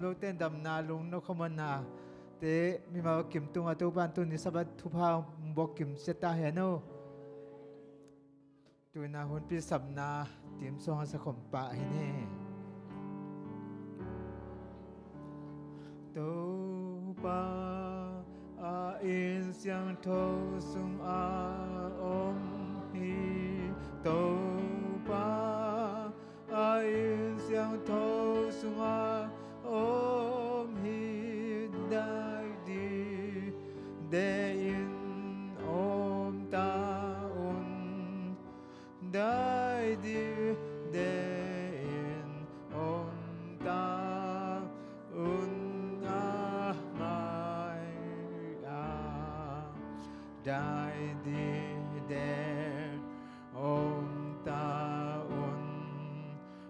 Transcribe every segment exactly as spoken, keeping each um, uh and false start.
Lote in damna lungno khuamuanna te mimal kim tungah Topa in tuni Sabbath thupha hong buak kim sia ta hen aw. Tuni-in ah hunpi sapna team song a sakhom pah hi ni. Topa a inn siangtho sungah om hi. Topa a inn siangtho sungah om hi. Dai dide in om ta un. Dai dide in om ta un a mai a. Dai dide om ta un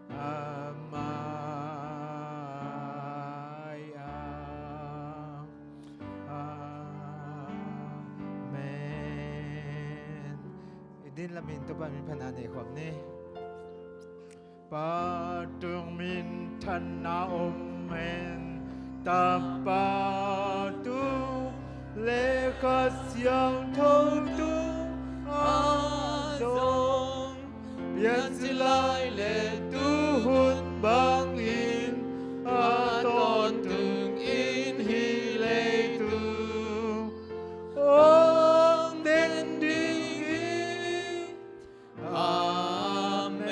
a mai a. Amen. I din lamin Topa min phatna nei khawm ni. Pa tung minthanna om hen. Tapa tung le Kha Siangtho tung a zong, piancil lai le tuhun bangin a tawntung in hih leitung hong den ding hi. Amen.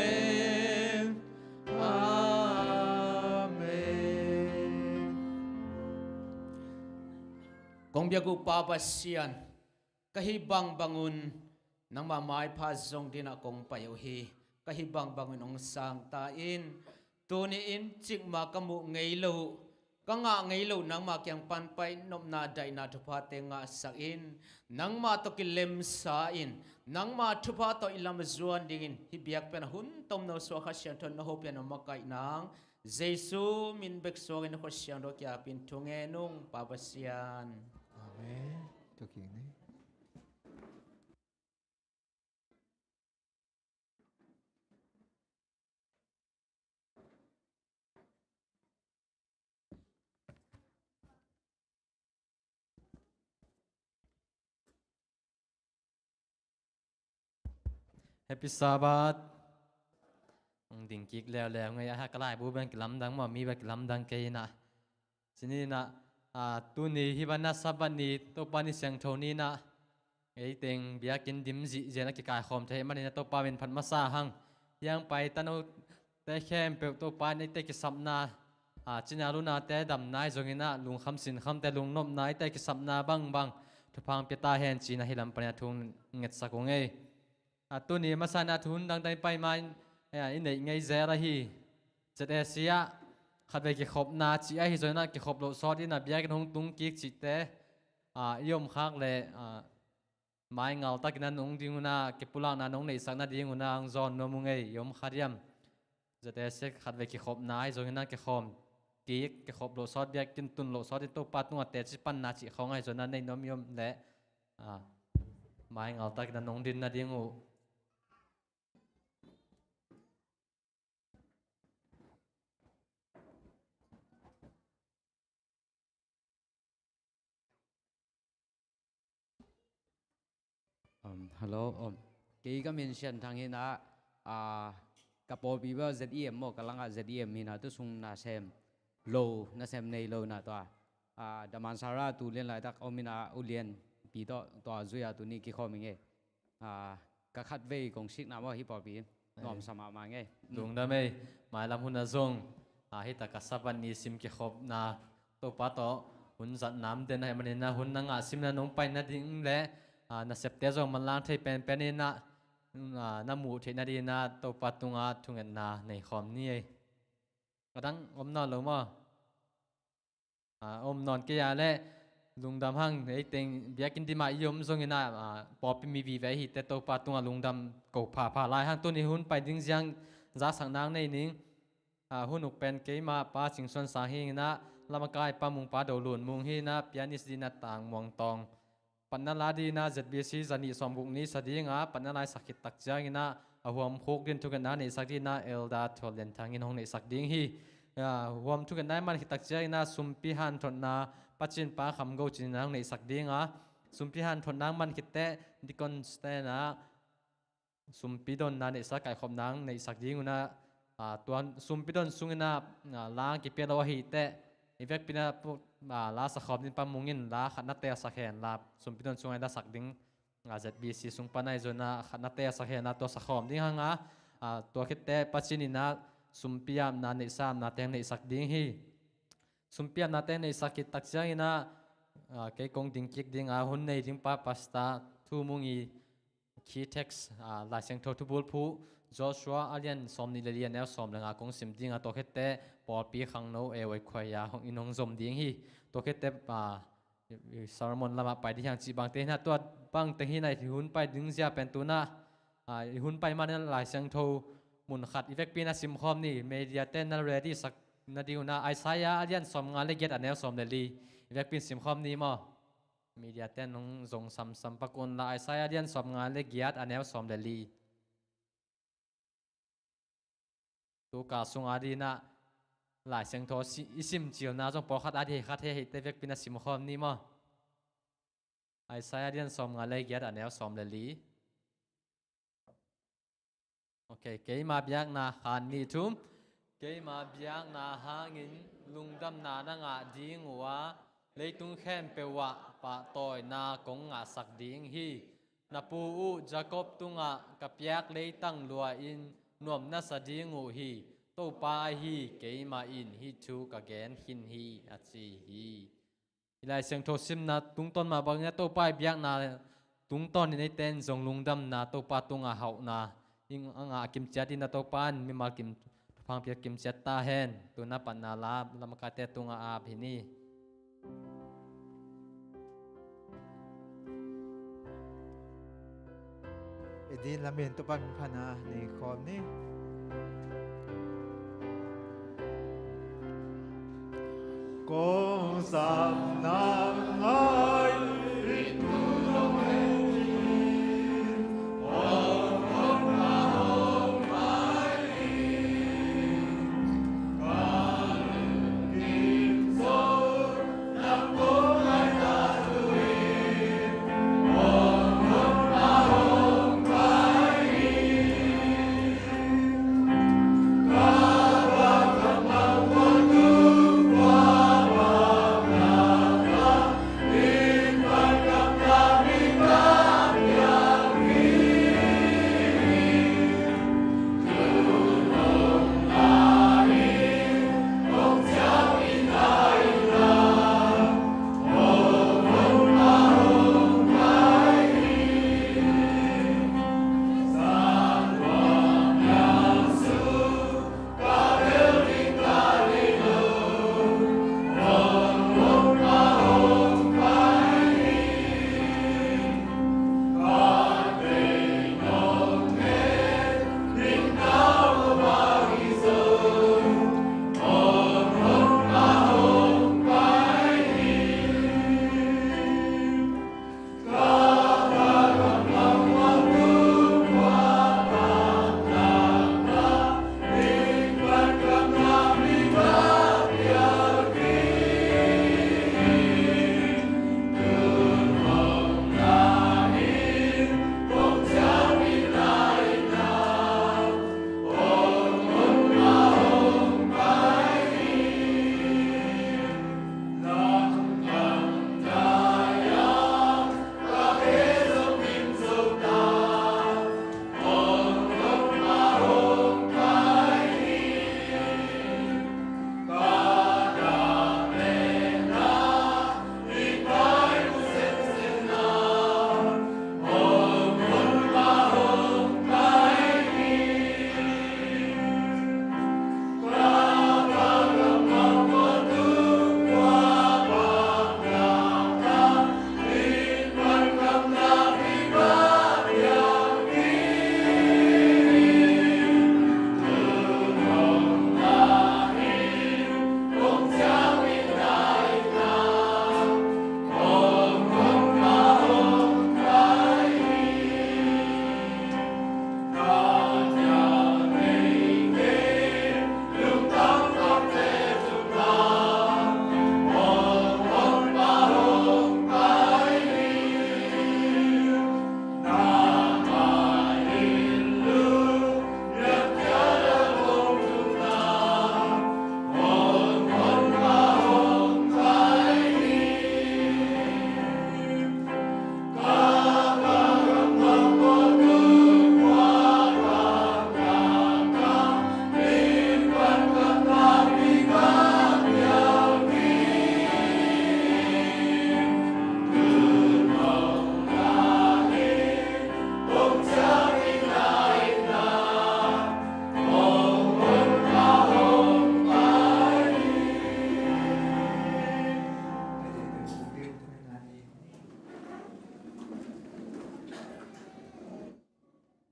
Amen. Kong biak uh Pa Pasian, ka hih bangbang un nangmah maipha zong dinah kong pai uh hi. Ka hih bangbang un hong sang ta in. Tuni in cikmah ka muh ngei lo uh, ka ngah ngei lo uh nangmah kiang pan pai nopna daihna thuphate ngahsak in. Nangmah tawh kilemsa in, nangmah thupha tawh i lam zuan dingin hih biakpiakna hun tomno suah Kha Siangtho in na hopih a na makaih nang Jesu min bek suangin Kha Siangtho kiapin thungen ung Pa Pasian. Amen. Tua kik ni. Happy Sabbath. Hong ding kik leuleu ngei a, ka laibu bang kilamdang maw, mi bang kilamdang kei inah. Sini inah, a, tuni hih banah Sabbath ni, Topa ni siangtho ni inah, ei teng biakinn dim zihziah a kikaikhawm thei manin a Topa min phat masa hang. Hiang pai tanote khempeuh Topa in eite kisapna, a, cina lunate damna ahi zongin ah lungkham sinkhamte lungnopna eite kisapna bangbang thupha hong pia ta hen ci-in ah hih lam panin ah thu hong ngetsak ung ei. A, tuni masa in ah thu hun dangdang i pai ma in, a, i neih ngei zel ahi. Z A C ah khatvei kikhopna cih ahi zongin ah kikhop loh sawt in ah biakinn hong tung kik cihte, a, i omkhak leh, a, maingal takin ah nong ding un ah, kipulakna nong neihsak nading un ah hong zawn nuam ung ei, i om kha diam? Z A C khatvei kikhopna ahi zongin ah kikhawm kik, kikhop loh sawt, biakinn tun loh sawt in Topa tungah teci panna cih khawng ahi zongin ah nei nuam i om leh, a, maingal takin ah nong din nading uh. Um, hello, um, kei ka min Sian Thang hi inah, ah, ka pawlpi bel Z E M maw, ka langah Z E M hi inah, tu sung nasem lo, nasem nei lo inah tua, ah, Damansara tu lian laitak om inah, ulianpi tawh tua zui-a tuni kikhawm ing ei. Ah, ka khatvei kong sikna maw hih pawlpi in. Nuamsa mahmah ngei. Lungdam ei, mailam hun ah zong, a, hih tak a Sabbath ni sim kikhopna Topa tawh hun zat nam den ahih manin ah hun na ngah simna nong pai nading leh, a, nasepte zong manlang thei penpen in ah, a, na muh theih nading ah Topa tungah thungetna nei khawm ni ei. Ka dang om nawn lo maw? A, om nawn kei a leh lungdam hang, ei teng biakinn dim ah i om zongin ah, a, pawlpi mi vive hi teh Topa tungah lungdam ko phapha lai hang. Tuni hun pai ding ziang zaksak nang nei ning. A, hun uk pen keimah Pa Cing Suan Sang hi inah, lamakai Pa Mung, Pa Do Lun Mung hi inah, pianist ding inah Tang Muang Tawng. Patna la ding inah Z B C zanih sawmguk ni sa ding a, patna la i sak khit tak ciangin ah a huam khuk ding thungetna neihsak ding inah Elder Thual Lian Thang in hong neihsak ding hi. Ya, huam thukhenna i man khit tak ciangin ah sumpi hanthotna Pasian pa kham go cin in ah hong neihsak ding a, sumpi hanthotna hong man khit teh deacons te in ah sumpi donna neihsa kaihkhopna hong neihsak ding un ah, ah, tua sumpi don sungin ah, ah, la hong kipia lo ahih teh i vekpi in ah pu-, ah, la sakhawm ding Pa Mung in la khat na telsak hen la, sumpi don sungah i la sak ding, ah, Z B C sung pan ahi zongin ah khat na telsak hen la tua sakhawm ding hang a, ah, tua khit teh Pasian in ah sumpi apna neihsa apna teng neihsak ding hi. Sumpi apna teng neihsak khit tak ciangin ah, ah, kei kong ding kik ding a, hun nei ding pa Pastor Thu Mung i key text, ah, Lai Siangtho thubulphuh Joshua a lian sawmnih le li a neu sawm le nga kong sim ding a, tua khit teh pawlpi khangno A Y Choir ah hong in hong zom ding hi. Tua khit teh, ah, sermon lamah pai ding hi hang cih bangte hi in ah, tua bangte hi in ah i hun pai ding zia pen tu in ah, ah, i hun pai manin Lai Siangtho mun khat i vekpi in ah simkhawm ni. Media te in ah ready sak nading un ah Isaiah a lian sawmnga le giat a neu sawm le li i vekpi in simkhawm ni maw? Media te in hong zong samsam pak un la, Isaiah a lian sawmnga le giat a neu sawm le li. Tu ka sung a ding in ah Lai Siangtho si-, i sim cilna zong pawlkhat a ding hi kha thei hi, te vekpi in ah simkhawm ni maw? Isaiah a lian sawmnga le giat a neu sawm le li. Ok, keima biakna khat nih thum. Keima biakna hangin lungdamna na ngah ding uh a, leitung khempeuh ah pahtawina kong ngahsak ding hi. Na pu uh Jacob tungah ka piak leitang lua-in nuam na sa ding uh hi. Topa ahi keimah in hih thu ka gen khin hi, a ci hi. I Lai Siangtho simna tungtawn mah bangin ah Topa i biakna tungtawn in eite in zong lungdamna, Topa tungah hauhna i ngah a kimciat in ah Topa in mimal kim, thupha hong pia kimciat ta hen. Tu in ah patna la lamakaite tungah ap hi ni. I din lamin Topa min phatna nei khawm ni. Kong sam nang ngai, i tu nong hei,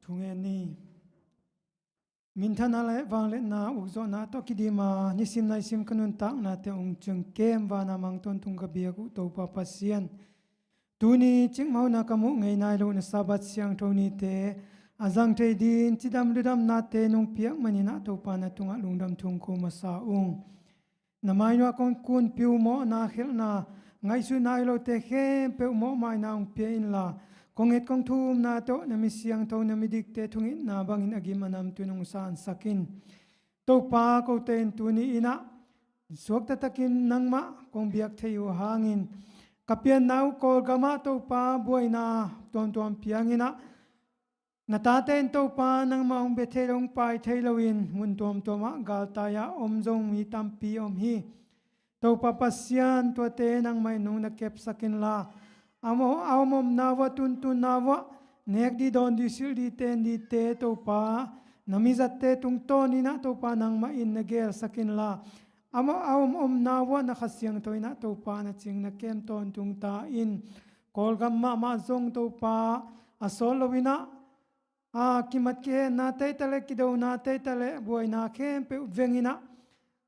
Thungen ni. Minthana le vangliatna ukzawhna tawh kidima nisim naisim ka nuntaknate ung ciang kem vana mang tawntung ka biak uh Topa Pasian, tuni cikmahna ka muh ngei nai lo na Sabbath siangtho nite a zang thei din cidam ludamnate nong piak maninah Topa na tungah lungdam thu ko masa ung. Na mainuah kong kunpi uh mawhna khelhna ngaihsutna hi lote khempeuh mawhmaina hong pia inla, kong et kong thumna tawh na mi siangtho na mi dikte thungetna bangin a gim a nam tun hong sansak in. Topa, kote in tuni inah suakta takin nangmah kong biak thei uh hangin ka pianna uh Kawlgamah Topa buaina tuamtuam pianginah na tate in Topa nangmah hong bia thei lo hong pai thei loin mun tuamtuamah galtai-ah om zong mi tampi om hi. Topa Pasian, tuate nangmah in nong na kepsak inla, a om, a om omna vuah tuntunna vuah nek di dawn di silh di ten dite Topa na mizatte tungtawninah Topa nangmah in na gelsak inla, a om, a om omna vuah na Kha Siangtho inah Topa na cing na kem tawntung ta in. Kawlgam mahmah zong Topa a sawt loinah a kimat kihenna teita le kidona teita le buaina khempeuh venginah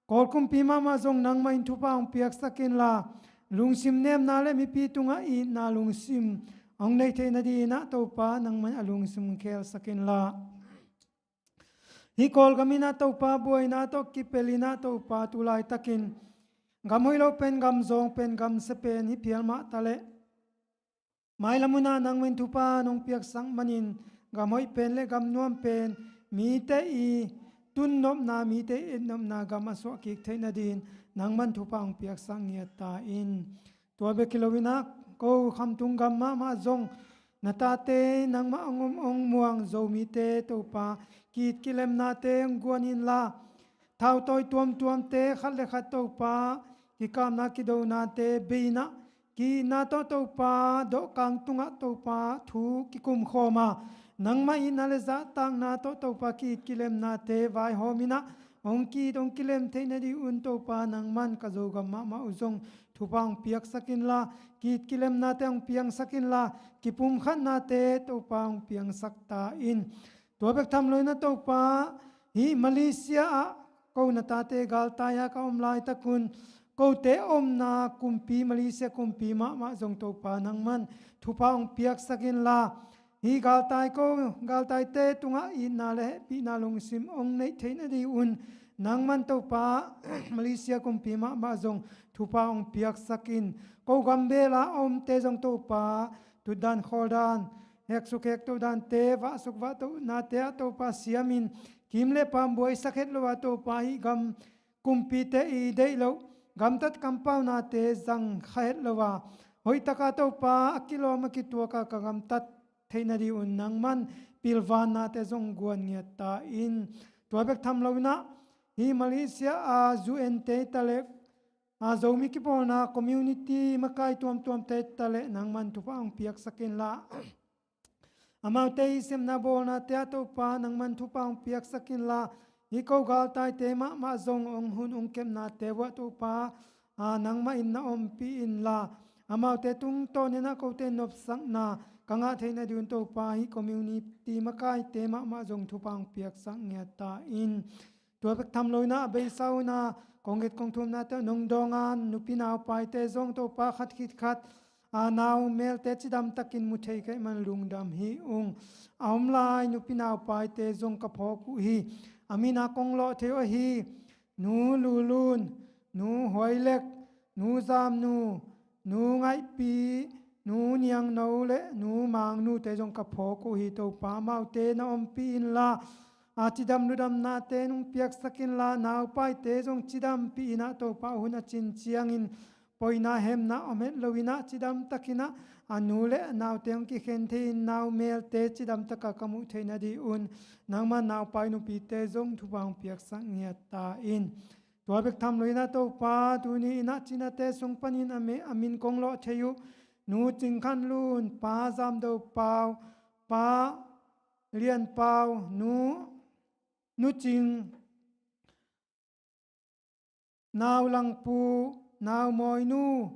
Kawl kumpi mahmah zong nangmah in thupha hong piaksak inla, lungsim nemna le mipi tungah itna lungsim hong nei theih nadinginah Topa nangmah in a lungsim hong khelsak inla. Hih Kawlgam inah Topa buaina tawh kipel inah Topa tu laitakin gam hoih lo pen, gam zawng pen, gam sia pen hih phial mah taleh mailam hunah nangmah in thupha nong piaksak manin gam hoih pen le gam nuam pen mite i tunnopna, mite i etnopna gam a suah kik theih nadin nangmah in thupha hong piaksak ngiat ta in. Tua bek hi loinah ko Khamtung gam mahmah zong na tate nangmah hong om hong muang Zomite Topa ki-it kilemnate hong guan inla, thautawi tuamtuamte khat le khat Topa kikapna kidonate bei inah ki-itna tawh Topa dawhkang tungah Topa thu kikumkhawm a, nangmah itna le zahtakna tawh Topa ki-it kilemnate vaihawm inah hong ki-it hong kilem theih nadih un Topa nangmah in ka Zogam mahmah uh zong thupha hong piaksak inla, ki-it kilemnate hong piangsak inla, kipumkhatnate Topa hong piangsak ta in. Tua bek tham loinah Topa hih Malaysia ah ko na tate galtai-ah ka om laitakun kote omna kumpi, Malaysia kumpi mahmah zong Topa nangmah in thupha hong piaksak inla, hih galtai ko, galtaite tungah itna le hehpihna lungsim hong neih theih nadih un nangmah in Topa Malaysia kumpi mahmah zong thupha hong piaksak in. Ko gambela a omte zong Topa tutdan khawldan, heksuk hektoh dante, vahsuk vahtohnate ah Topa siamin kim le pam buaisak het lo a Topa hih gam kumpite i deih loh gamtat kampaunate zang kha het lo a, hoihtaka Topa a kilawm a kituaka ka gamtat theih nadih un nangmah in pilvannate zong guan ngiat ta in. Tua bek tham loinah hih Malaysia a U N te taleh a Zomi kipawlna community makai tuamtuamte taleh nangmah in thupha hong piaksak inla, amaute i sepna bawlnate ah Topa nangmah in thupha hong piaksak inla, hih ko galtaite mahmah zong hong hun hong kepnate uah Topa a nangmah in na ompih inla, amaute tungtawn inah kote nopsakna ka ngah theih nadih un Topa hih community makaite mahmah zong thupha hong piaksak ngiat ta in. Tua bek tham loinah a beisa unah kong et kong thumnate nong dawngan nupi naupaite zong Topa khat khit khat a nau melte cidamtakin mu thei ka hih man lungdam hi ung. A om lai nupi naupaite zong ka phawk uh hi. A mina kong lawh thei uh ahi Nu Lulun, Nu Huailek, Nu Zamnu, Nu Ngaihpi, Nu Niangno le Nu Mangnute zong ka phawk uh hi. Topa amaute na ompih inla, a cidam ludamnate nong piaksak inla, naupaite zong cidampih inah Topa hun a cin ciangin poina hemna om het loinah cidamtakinah a nu le a naute hong kikhen thei in nau melte cidamtaka ka muh theih nadih un nangmah naupai nupite zong thupha hong piaksak ngiat ta in. Tua bek tham loinah Topa tuni inah cinate sung panin a me-, a min kong lawh thei uh Nu Cing Khan Lun, Pa Zam Do Pau, Pa Lian Pau, Nu, Nu Cing, Nau Langpu, Nau Mawinu,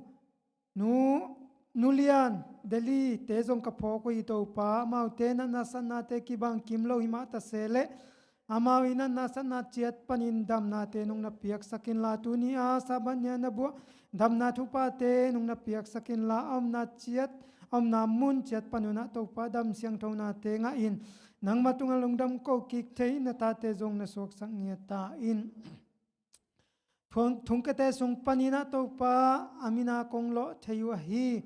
Nu nulian Delhi te zong ka phawk uh hi Topa. Amaute natna satnate kibang kim lo himah ta se leh amau i natna satna ciat panin damnate nong na piaksak inla, tuni a Sabbath ni a na buah damna thuphate nong na piaksak inla, a omna ciat, a omna mun ciat panun ah Topa dam siangthonate ngah in nangma tungah lungdam ko kik thei na tate zong na suaksak ngiat ta in. Thung, thungkete sung panin ah Topa a min a kong lawh thei uh ahi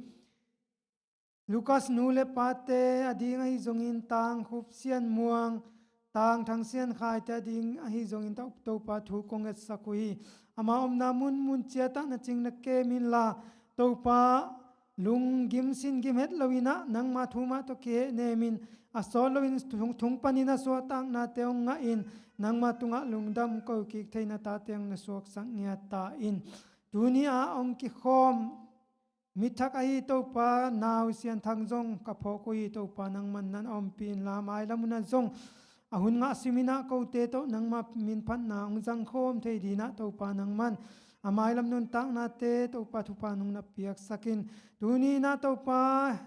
Lukas nu le pate a ding ahi zongin Tang Khup Sian Muang, Tang Thang Sian Khai te a ding ahi zongin To, Topa thu kong etsak uh hi. Ama omna mun mun ciat ah na cing na kem inla, Topa lunggim singim het lo in ah nangma thu mah tawh kihehnem in, a sawt lo in thung, thung panin a suahtaknate hong ngah in nangma tungah lungdam ko kik thei na tate hong na suaksak ngiat ta in. Tuni a hong kikhawm mi thak ahi Topa Nau Sian Thang zong ka phawk uh hi Topa, nangman na ompih inla, mailam hun ah zong a hun ngah simin ah kote tawh nangma min phatna hong zangkhawm thei dingin ah Topa nangman a mailam nuntaknate Topa thupha nong na piaksak in. Tuni in ah Topa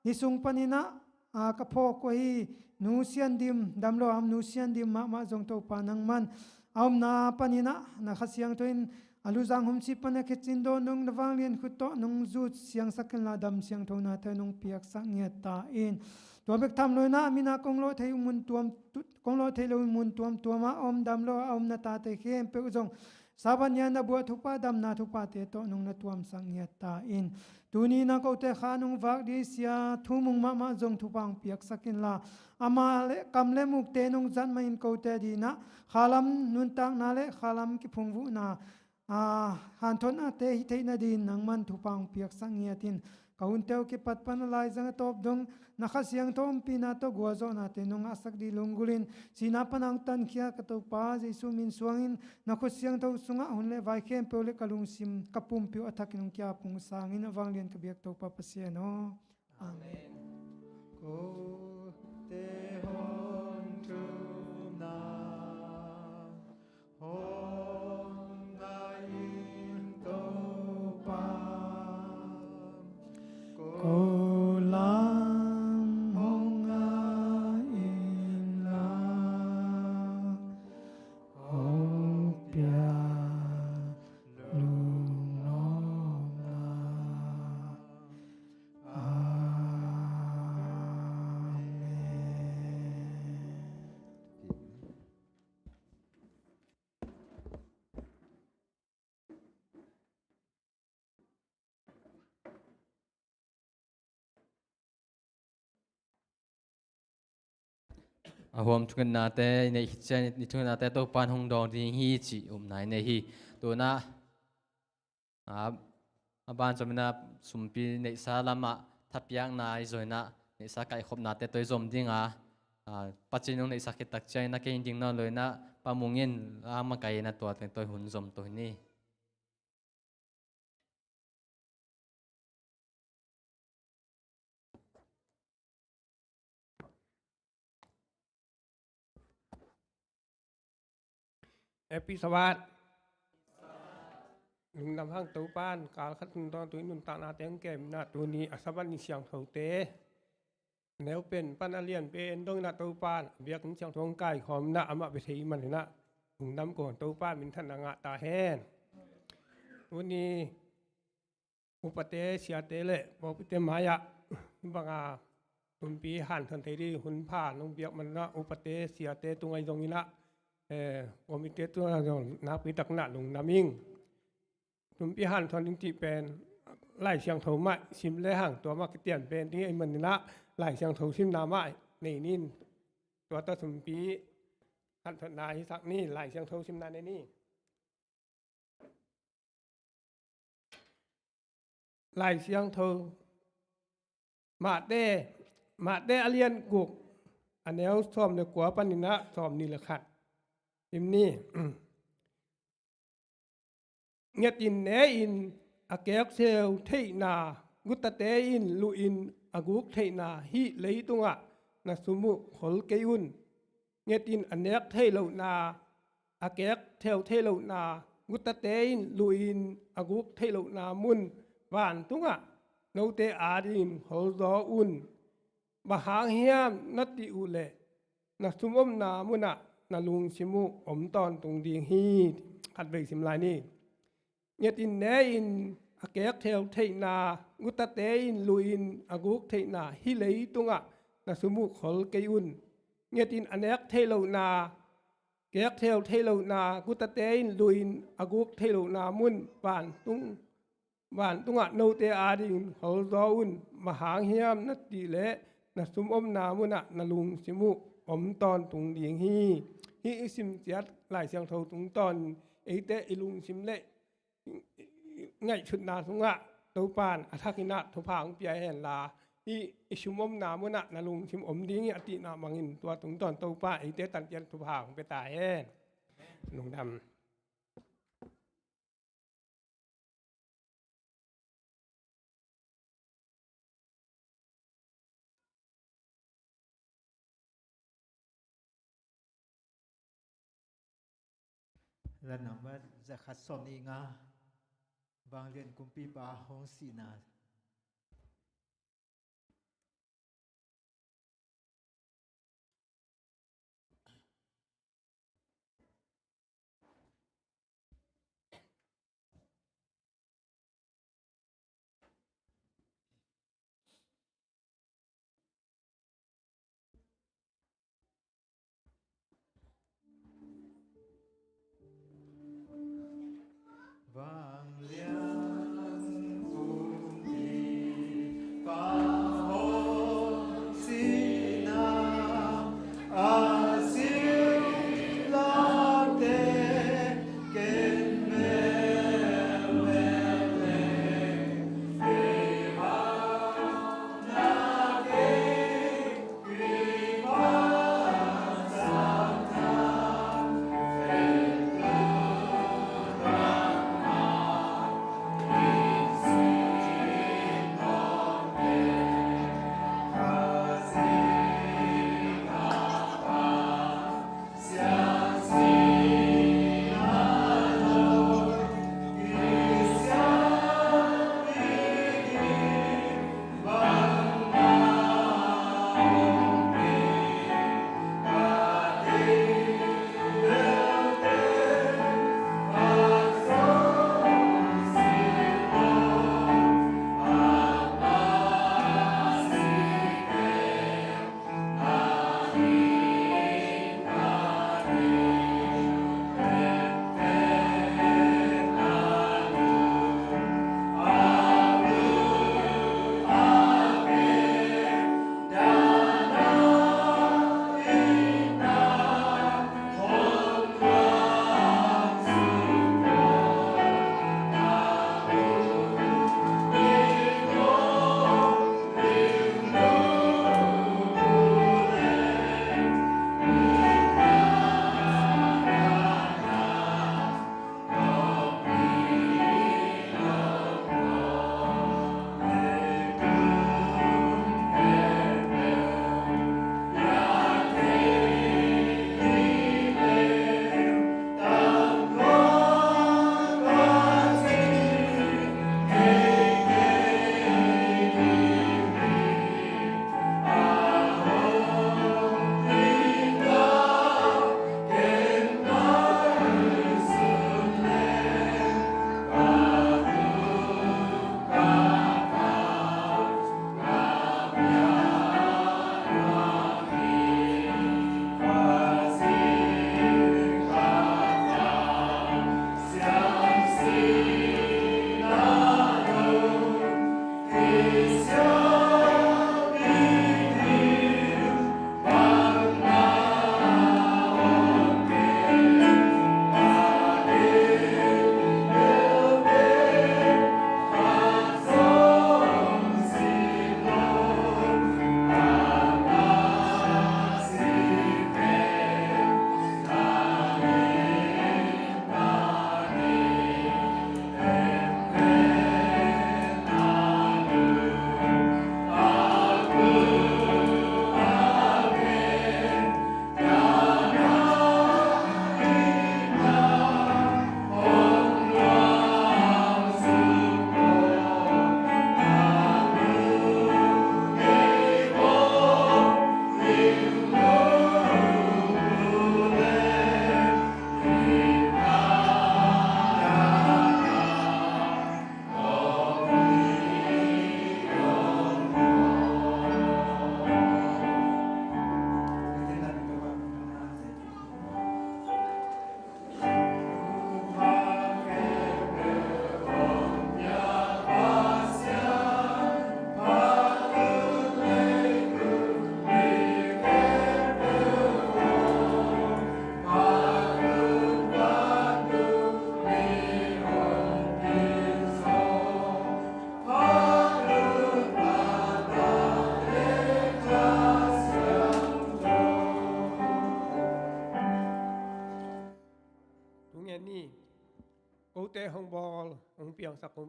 hih sung panin ah, a, ka phawk uh ahi Nu Sian Dim, dam lo a om Nu Sian Dim mahmah zong Topa nangman a omna panin ah na Kha Siangtho in a luzang humsi pan a khicin dawn dong na vanglian khut tawh nong zut siangsak inla, dam siangthonate nong piaksak ngiat ta in. Tua bek tham lo in ah a min a kong lawh thei uh mun tuam, tu, kong lawh thei lo uh mun tuamtuam ah a om, dam lo a om na tate khempeuh zong Sabbath ni a na buah thupha, damna thuphate tawh nong na tuamsak ngiat ta in. Tuni in ah kote kha nong vak ding Sia Thu Mung mahmah zong thupha hong piaksak inla, ama le kam le mukte nong zat mah in kote adingin ah khalam nuntakna le khalam kiphungvuhna, a, hanthotnate hih theih nadingin nangman thupha hong piaksak ngiat in. Ka hunte uh kipat pan a laizang a tawp dong na Kha Siangtho ompihna tawh gualzawhnate nong ngahsak ding lunggulh in, sihna pan a hong tankhia ka Topa Jesu min suangin na khut siangtho sungah hun le vai khempeuh le ka lungsim ka pumpi uh a thakin hong ki-ap hong sang in, a vanglian ka biak Topa Pasian aw. Amen. Kote hong thumna hong ngah in Topa, ko lam hong ngah inla, hong pia lungnopna. Amen. A huam thungetnate i neih khit ciang, i thungetnate Topa'n hong dawng ding hi cih upna i nei hi. Tuna, a, a ban zom in ah sumpi neihsa lamah thapiakna i zom in ah neihsa kaihkhopnate tawh i zom ding a, a, pacin hong neihsa khit tak ciangin a kei ding nawn lo in ah Pa Mung in a makai in a tua teng tawh i hun zom to hi ni. Happy Sabbath. Lungdam hang Topa'n kal khat hun dawn tuni nuntaknate hong kem in ah tuni a Sabbath ni siangthote neu pen pan a lian pen dong in ah Topa'n biakinn siangtho hong kaikhawm in ah amah bia thei man in ah lungdam ko, Topa minthanna ngah ta hen. Tuni upate, siate le pawlpite mai-ah banga sumpi hanthawn thei ding hun pha nong piak man in ah upate, siate tungah zong in ah, eh, committee tungah zong nakpi takin ah lungdam ing. Sumpi hanthawn ding cih pen Lai Siangtho mah sim le hang, tua mah kitian pen ding ahih manin ah Lai Siangtho simna mah nei ni. Tua tawh sumpi hanthawnna hisak ni, Lai Siangtho simna nei ni. Lai Siangtho Matthai, Matthai a lian guk, a neu sawm le kua panin ah sawmnih le khat. Sim ni. Nget in, ne in, a kek theu theihna, guttate in luh in, a guk theihna hih leitungah na sum uh khol kei un. Nget in, a nek theih lohna, a kek theu theih lohna, guttate in luh in, a guk theih lohna mun vantungah note adingin holzaw un. Bang hang hiam na cih uh leh na sum omna munah na lungsim uh om tawntung ding hi. Khatvei sim lai ni. Nget in ne in a kek theu theihna, gutate in luh in a guk theihna hih leitungah na sum uh khol kei un. Nget in a nek theih lohna, kek theu theih lohna, gutate in luh in a guk theih lohna mun vantung, vantungah note adingin holzaw un. Bang hang hiam na cih leh na sum omna munah na lungsim uh om tawntung ding hi. Hih i simciat Lai Siangtho tungtawn eite i lungsim le ngaihsutna sungah Topa'n a thakin ah thupha hong pia henla, hih i sum omna munah na lungsim om ding hi a cihna mangin tua tungtawn Topa eite tan ciat thupha hong pia ta hen. Lungdam. Lat nambat zakhat sawmnih nga. Vanglian kumpipa hong sihna. Vanglian kumpi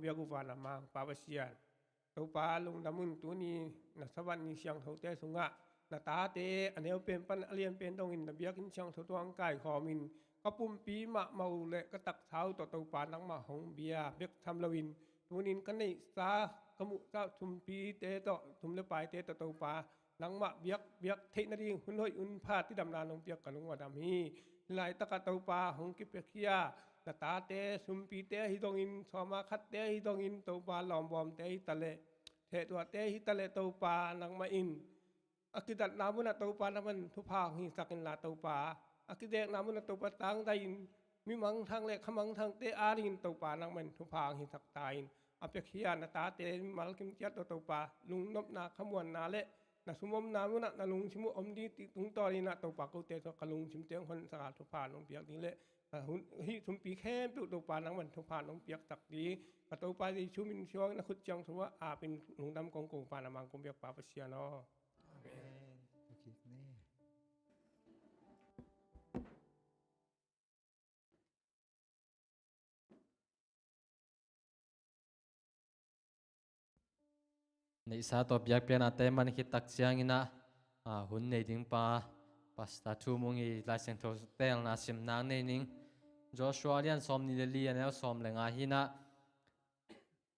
Biak uh van a Mangpa Pasian, Topa lungdam un. Tuni na Sabbath ni siangthote sungah na tate a neu pen pan a lian pen dongin na biakinn siangtho tungah kaikhawmin ka pumpi mahmah uh le ka taksa uh tawh Topa nangmah hong bia bek tham loin tunin ka neihsa ka muhsa sumpite tawh sum le paite tawh Topa nangmah biak biak theih nading hun hoih hun pha tidamna nong piak ka lung a dam hi. Hih laitakah Topa hong kipiakhia na tate sumpite ahi dongin sawma khatte ahi dongin Topa lawmbawmte hi taleh, thehtuahte hi taleh Topa nangmah in a kidatna munah Topa nangmah in thupha hong hisak inla Topa, a kidekna munah Topa tangdai in mi mangthang le kha mangthangte adingin Topa nangmah in thupha hong hisak ta in. A piakhia na tate mimal kimciat tawh Topa lungnopna khamuanna le na sum omna munah na lungsim uh om ding tungtawn inah Topa kote tawh ka lungsimte hong honsak a thupha nong piak ding le ka hun hih sumpi khempeuh Topa nangmah in thupha nong piaksak ding ka Topa Jesu min siangin na khut ciang thu ah apin lungdam kong ko pa na mang kong biak pa Pasian aw. Amen. Neihsa tawh biakpiaknate man khit tak ciangin ah, ah, hun nei ding pa Pastor Thu Mung i Lai Siangtho telna simna nei ning. Joshua lian sawm nih le li a neu sawm le nga hi inah,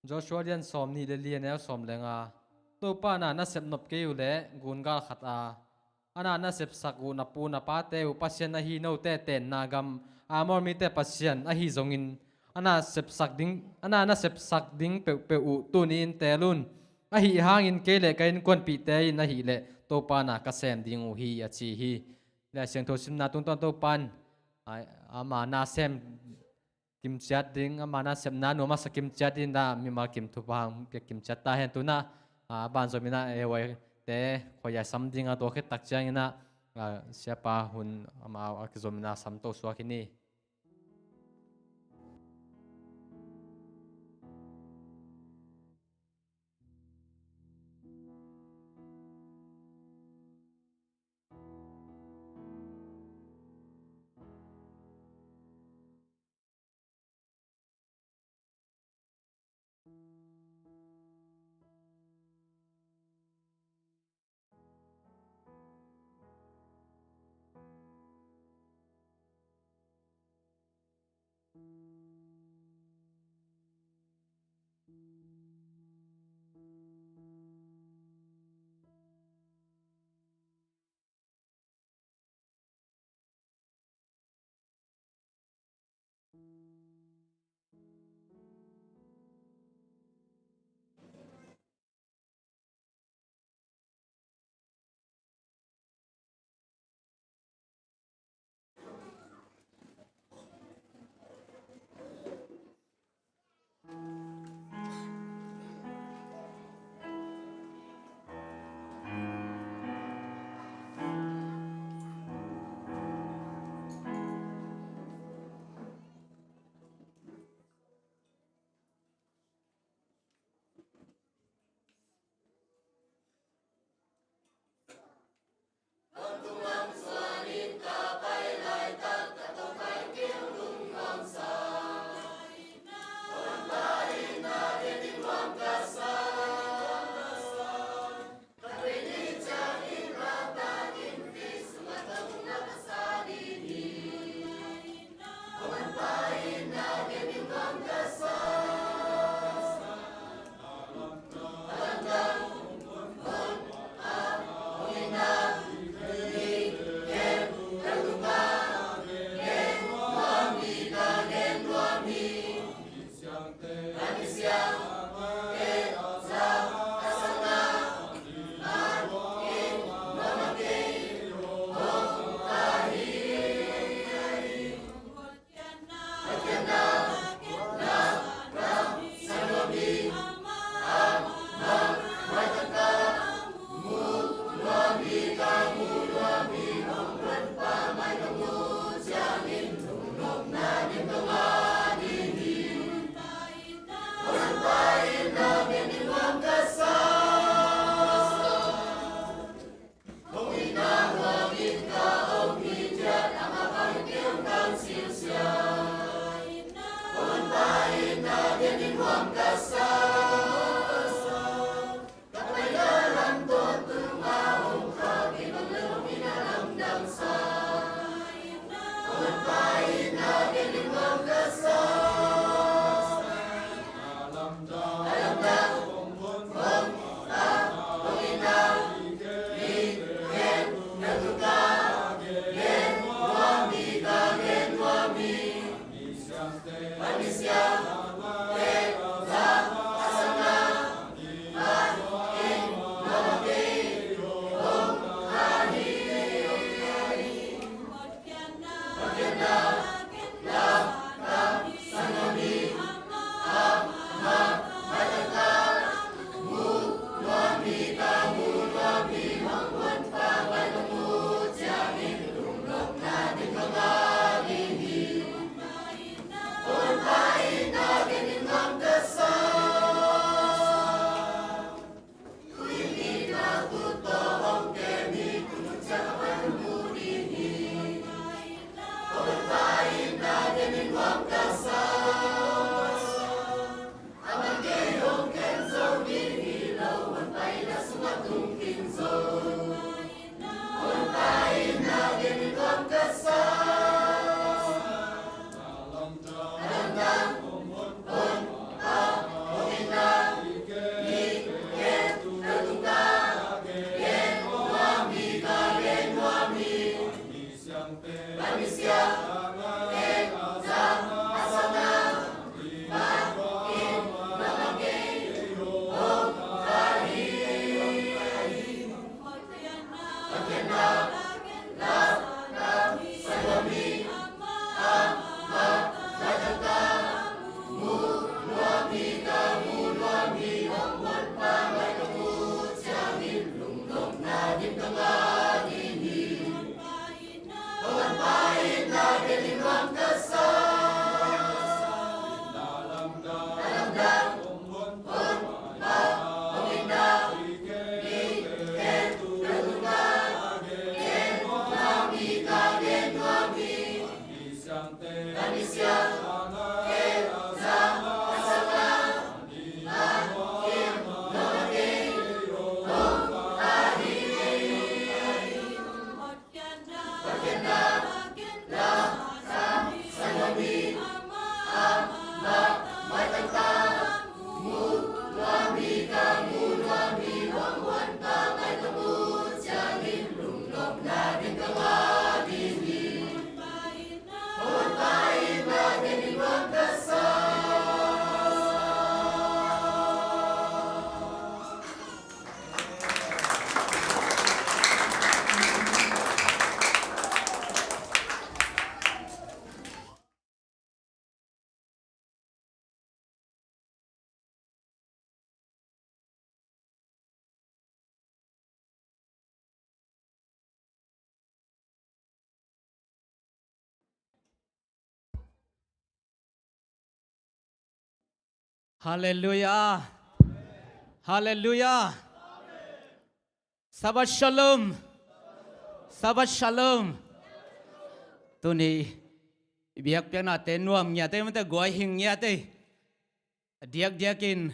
Joshua lian sawm nih le li a neu sawm le nga. Topa na na sep nop kei uh leh gungal khat a, a na na sepsak uh na pu na pate uh Pasian ahi note tenna gam Amor mite Pasian ahi zongin a na sepsak ding, a na na sepsak ding peuhpeuh uh tuni in teel un. Ahi hangin kei le ka innkuanpihte in ahih leh Topa na ka sem ding uh hi a ci hi. Lai Siangtho simna tungtawn Topa in, ai, ama na sem kimciat ding, ama na sepna nuam a sa kimciat ding inah mimal kim thupha hong piak kimciat ta hen. Tunah, ah, a ban zom inah A Y te khuaia sam ding a tua khit tak ciang inah, ah, siapa hun amau a kizom inah sam to suak hi ni. Halleluiah. Halleluiah. Shabbat Shalom. Shabbat Shalom. Tuni i biakpiaknate nuam ngiat ei, mate guai hing ngiat ei. A diakdiakin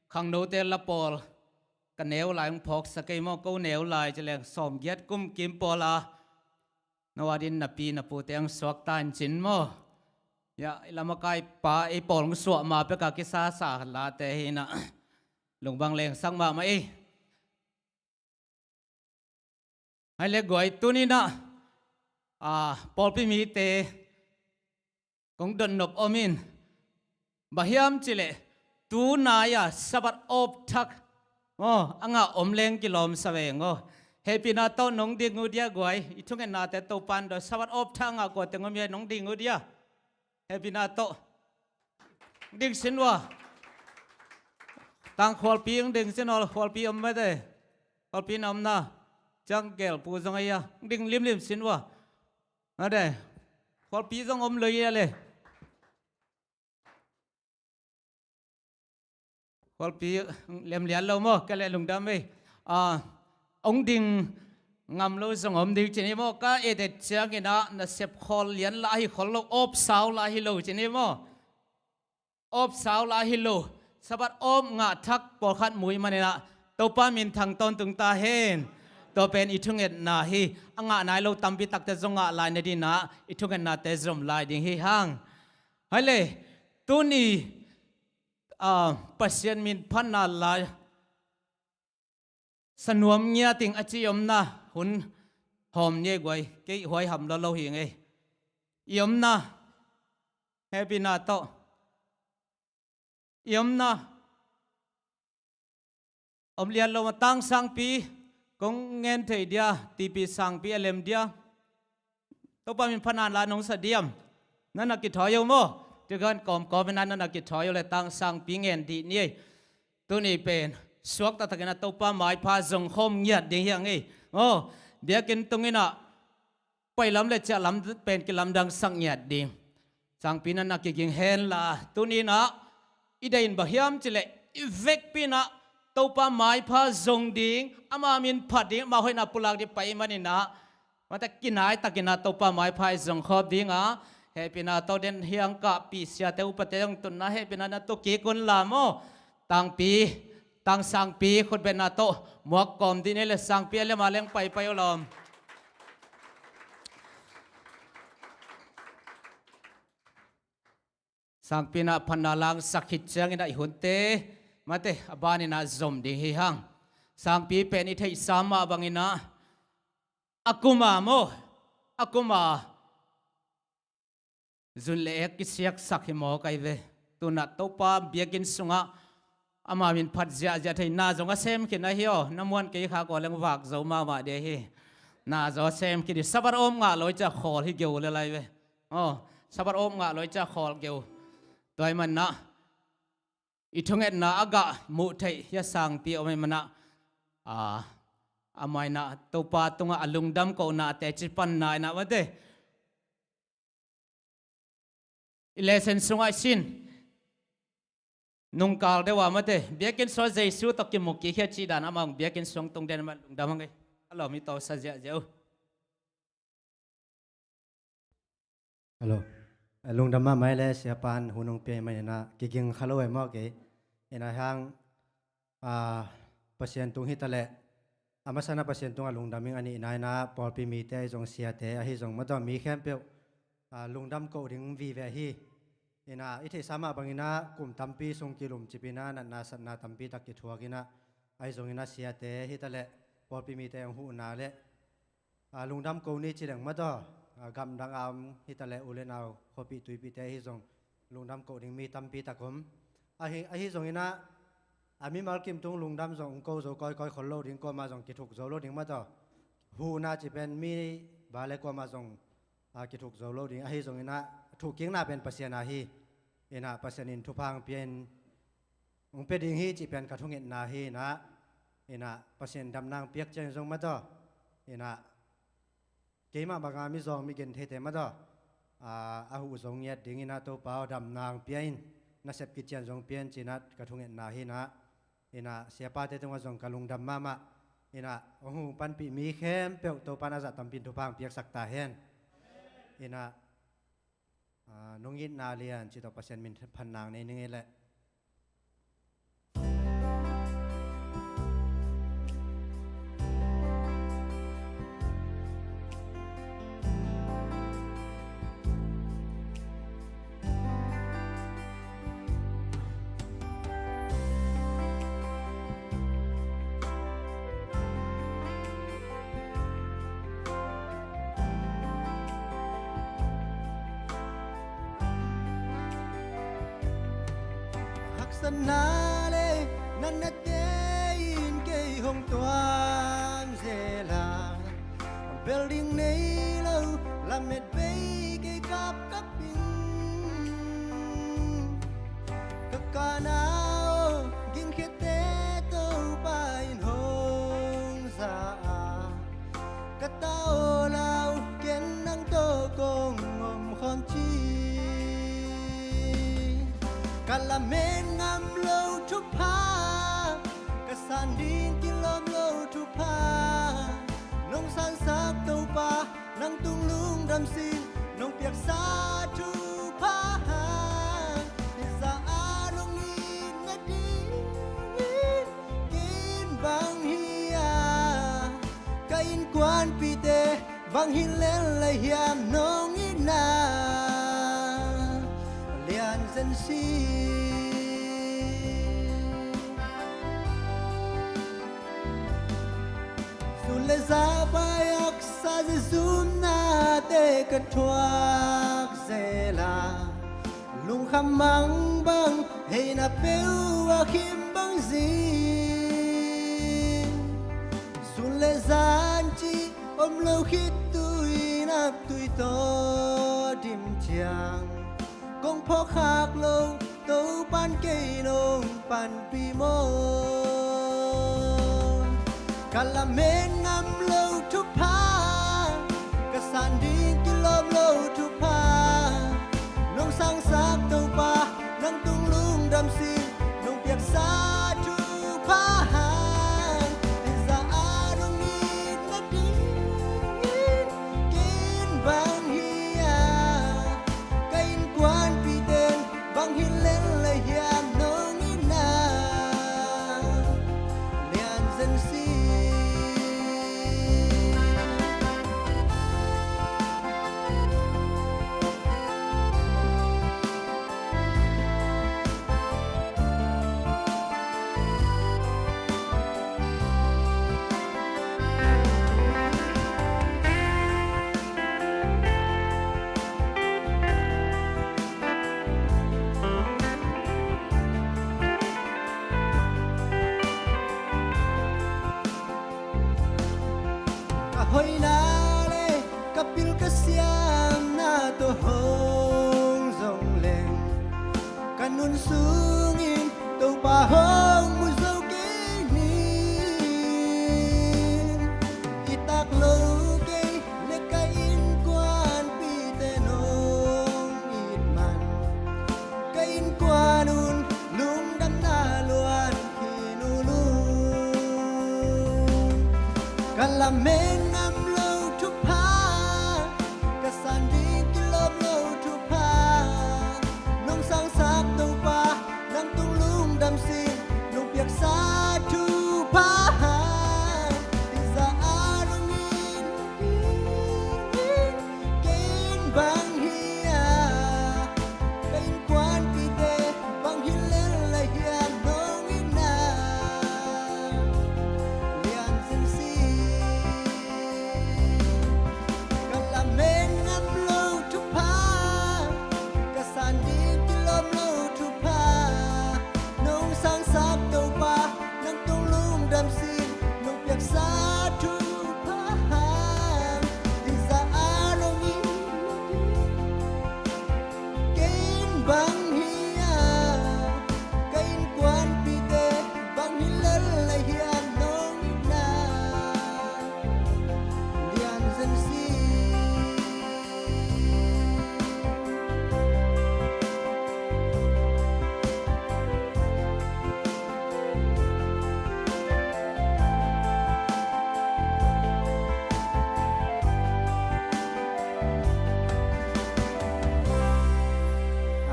khangnote la pawl ka neu lai hong phawksak ei maw, ko neu lai ci leng sawmgiat kum kim pawl a. No adin na pi na pute hong suakta in cin maw. Ya, i lamakai pa ei pawl hong suah ma peka kisasa late hi na. Lungbang lengsak mahmah ei. Hai le guai tuninah, a, pawlpi mite kong dotnop om in, bang hiam cileh tunai-a Sabbath awp thak maw a ngah om leng kilawmsa veng aw. Hehpihna tawh nong ding uh dia guai, i thungetnate Topan daw Sabbath awp thak a ngah kuateng om hia, nong ding uh dia. Hehpihna tawh. Ding sin ua. Tang khualpi ang ding sin ua, khualpi om mete. Khualpi na om na. Ciang gelpu zong a ia. Ding limlim sin ua. Ade. Khualpi zong om lo ia le. Khualpi lemlian lo maw, ka leh lungdam ei. A, ong ding ngam lo zong om ding cin hi maw, ka edet cianginah nasep khawl lian la ahi khol lo, awpsau la ahi lo cin hi maw. Awpsau la ahi lo, Sabbath awp ngah thak pawlkhat mui maninah Topa minthang tawntung ta hen. Tua pen i thungetna hi, a ngah nai lo tampi takte zong ngah lai nadinah i thungetnate zom lai ding hi hang. Hai le, tuni a, Pasian min phatna la sa nuam ngiat ing a ci i omna hun hawm ni ei guai, kei huai ham lo lo hi ngei. I omna, hehpihna tawh. I omna om lian lo ma, tang sangpi kong ngen thei dia, tipi sangpi a lem dia. Topa min phatna la nong sa diam. Na na kithawi uh maw. Tikhan kawmkawm ina na na kithawi uh le tang sangpi ngen dih ni ei. Tuni pen suak taktakin a Topa maipha zong khawm ngiat ding hi a ngei. Maw, biakinn tunginah pai lam le ciah lam pen kilamdang sak ngiat ding. Sangpi na na kiging hen la, tuninah i deih in bang hiam cileh i vekpi inah Topa maipha zong ding, ama min phat ding, ama hoihna pulak ding pai maninah, mate kinai takinah Topa maipha i zong khawm dinga, hehpihna tawh den hiang kah pih siate upate zong tunna hehpihna na tukik un la maw. Tangpi Tang Sangpi khutbetna tawh muak kawm dih ni le, Sangpi a lem a leng paipai uh lawm. Sangpi in ah phatna langsak khit ciangin ah i hunte mate a banin ah zom ding hi hang. Sangpi pen i theihsa mah bangin ah a kuma maw, a kuma zun le ek kisiaksak hi mawk ai ve. Tu-in ah Topa biakinn sungah ama min phat ziahziah thei. Na zong a sem khin ahi aw, na muan kei kha kua leng vak zo mahmah ding hi. Na zong a sem khin hi. Sabbath om ngah lo i ciah khawl hi geu le lai ve. Aw, Sabbath om ngah lo i ciah khawl geu. Tua ahih manin ah i thungetna a gah muh theih hi a, Sangpi om ahih manin ah, a, amah in ah Topa tungah a lungdam kohnate ci panna in ah mate i lesson sungah i sin nungkal deuh a mate biakinn sungah Jesu tawh kimu kik hi a cih dan, amah hong biakinn sung tung den mah lungdam hang ei. A lawm hi, tawh sa ziahziah uh. Hello. Eh, lungdam mahmah ei le, siapa in hun hong pia ahih manin ah kiging kha lo ei maw kei. Ina hang, ah, Pasian tung hi ta leh, a masa in ah Pasian tungah lungdam ing. A nihna in ah pawlpi mite ahi zong, siate ahi zong, mah tawh mi khempeuh, ah, lungdam koh ding vive hi. Ina i theihsa mah bangin ah kum tampi sung kilumcip in ah natna satna tampi tak kithuak in ah, ahi zongin ah siate hi ta leh pawlpi mite hong huhna le, a, lungdam ko ni ci leng mah tawh, a, gamdang a om hi ta leh u le nau, khuapih tuipihte ahi zong lungdam koh ding mi tampi tak om. Ahi, ahi zongin ah, a, mimal kim tung lungdam zong hong ko zo kawikawi khol lo ding, kuamah zong kithuk zo lo ding mah tawh. Huhna ci pen mi va le kuamah zong, a, kithuk zo lo ding. Ahi zongin ah thukkikna pen Pasian a hi. Ina Pasian in thupha hong pia in, hong pia ding hi cih pen ka thungetna hi. Ina, ina Pasian damna hong piak ciangin zong mah tawh, ina keimah banga mizawng migen theite mah tawh, a, a huh zo ngiat dingin ah Topa aw, damna hong pia in, na sep kician zong pia in ci-in ah ka thungetna hi. Ina, ina siapate tungah zong ka lungdam mahmah. Ina hong huh panpih mi khempeuh Topa in a zah tampi in thupha hong piaksak ta hen. Ina, a, nong itna lian cih tawh Pasian min phatna nei ning ei leh. Haksatna le natnate in kei hong tuam zel a, bel ding nei lo lamet bei kei kapkap in. Ka kana aw, gingkhiate Topa in hong za a, ka ta aw lau, ken nang tawh kong om khawm ci. Ka lamen ngam lo thupha, ka san ding kilawm lo thupha, nong sansak Topa, nang tung lungdam sin, nong piaksa thupha hang. Hih zah a nong it nadingin, ken bang hi a, ka innkuanpihte bang hi lel lai hiam, nong itna lian zen si. Sun le zan pai haksa zumnate ka thuak zel a, lungkham mangbang heina peuh a khim bang zing. Sun le zan cih om lo khit tui nak tui tawh dim ciang, kong phawk khak lo Topa'n kei nong panpih maw. Ka lamen ngam lo thupha, ka san ding kilawm lo thupha, nong sansak Topa, nang tung lungdam sin, nong piaksa thupha hang. Hih zah a nong it nadingin, ken bang hi a, ka innkuanpihte bang hi lel lai hiam, nong itna Nun sungin Topa hong mu zo kei ni. I tak lo kei le ka innkuanpihte nong it man, ka innkuan un lungdamna luan khin uh lung. Ka lamen ngam lo thupha, ka san ding kilawm lo thupha, nong sangsak Topa, nang tung lungdam sing, nong piaksa thupha hang, i za a nong in kei in bang hi a, ka innkuanpihte bang hi lel lai hiam nong itna lian zen si. Ka lamen ngam lo thupha, ka san ding kilawm lo thupha, nong sangsak Topa, nang tung lungdam sing, nong piaksa thupha hang, i za a nong in kei in bang hi a, ka innkuanpihte bang hi lel lai hiam nong itna lian zen si.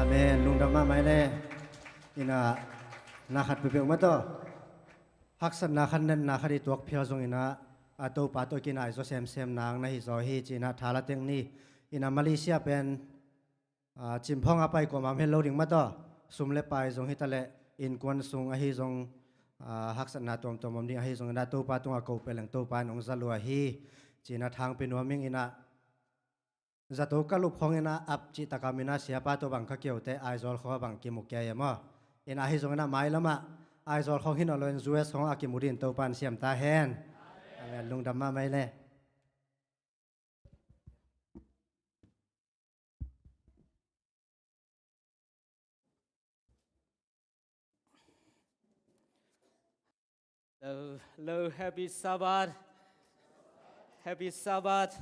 Amen. Lungdam mahmah ei le. Ina, na khat peuhpeuh mah tawh haksatna khat, natna khat i tuak phial zong ina, a Topa tawh kinai zaw semsem nang na hi zaw hi ci ina tha la teng ni. Ina Malaysia pen a, cimphawng a pai kuamah om het lo ding mah tawh, sum le pai zong hi ta leh, innkuan sung ahi zong, a, haksatna tuamtuam om ding ahi zong ina Topa tungah ko pia leng Topa in hong za lua hi. Ci ina thangpi nuam ing ina, zato ka lup khawng ina ap cih takah mina siapa tawh bang ka keu te Aizawl khawng a bang kimu kia ia maw? Ina ahi zong ina mailamah Aizawl khawng hi nawn lo in U S khawng a kimu ding Topa in siam ta hen. Amen. Lungdam mahmah ei le. Lo, lo, Happy Sabbath. Happy Sabbath.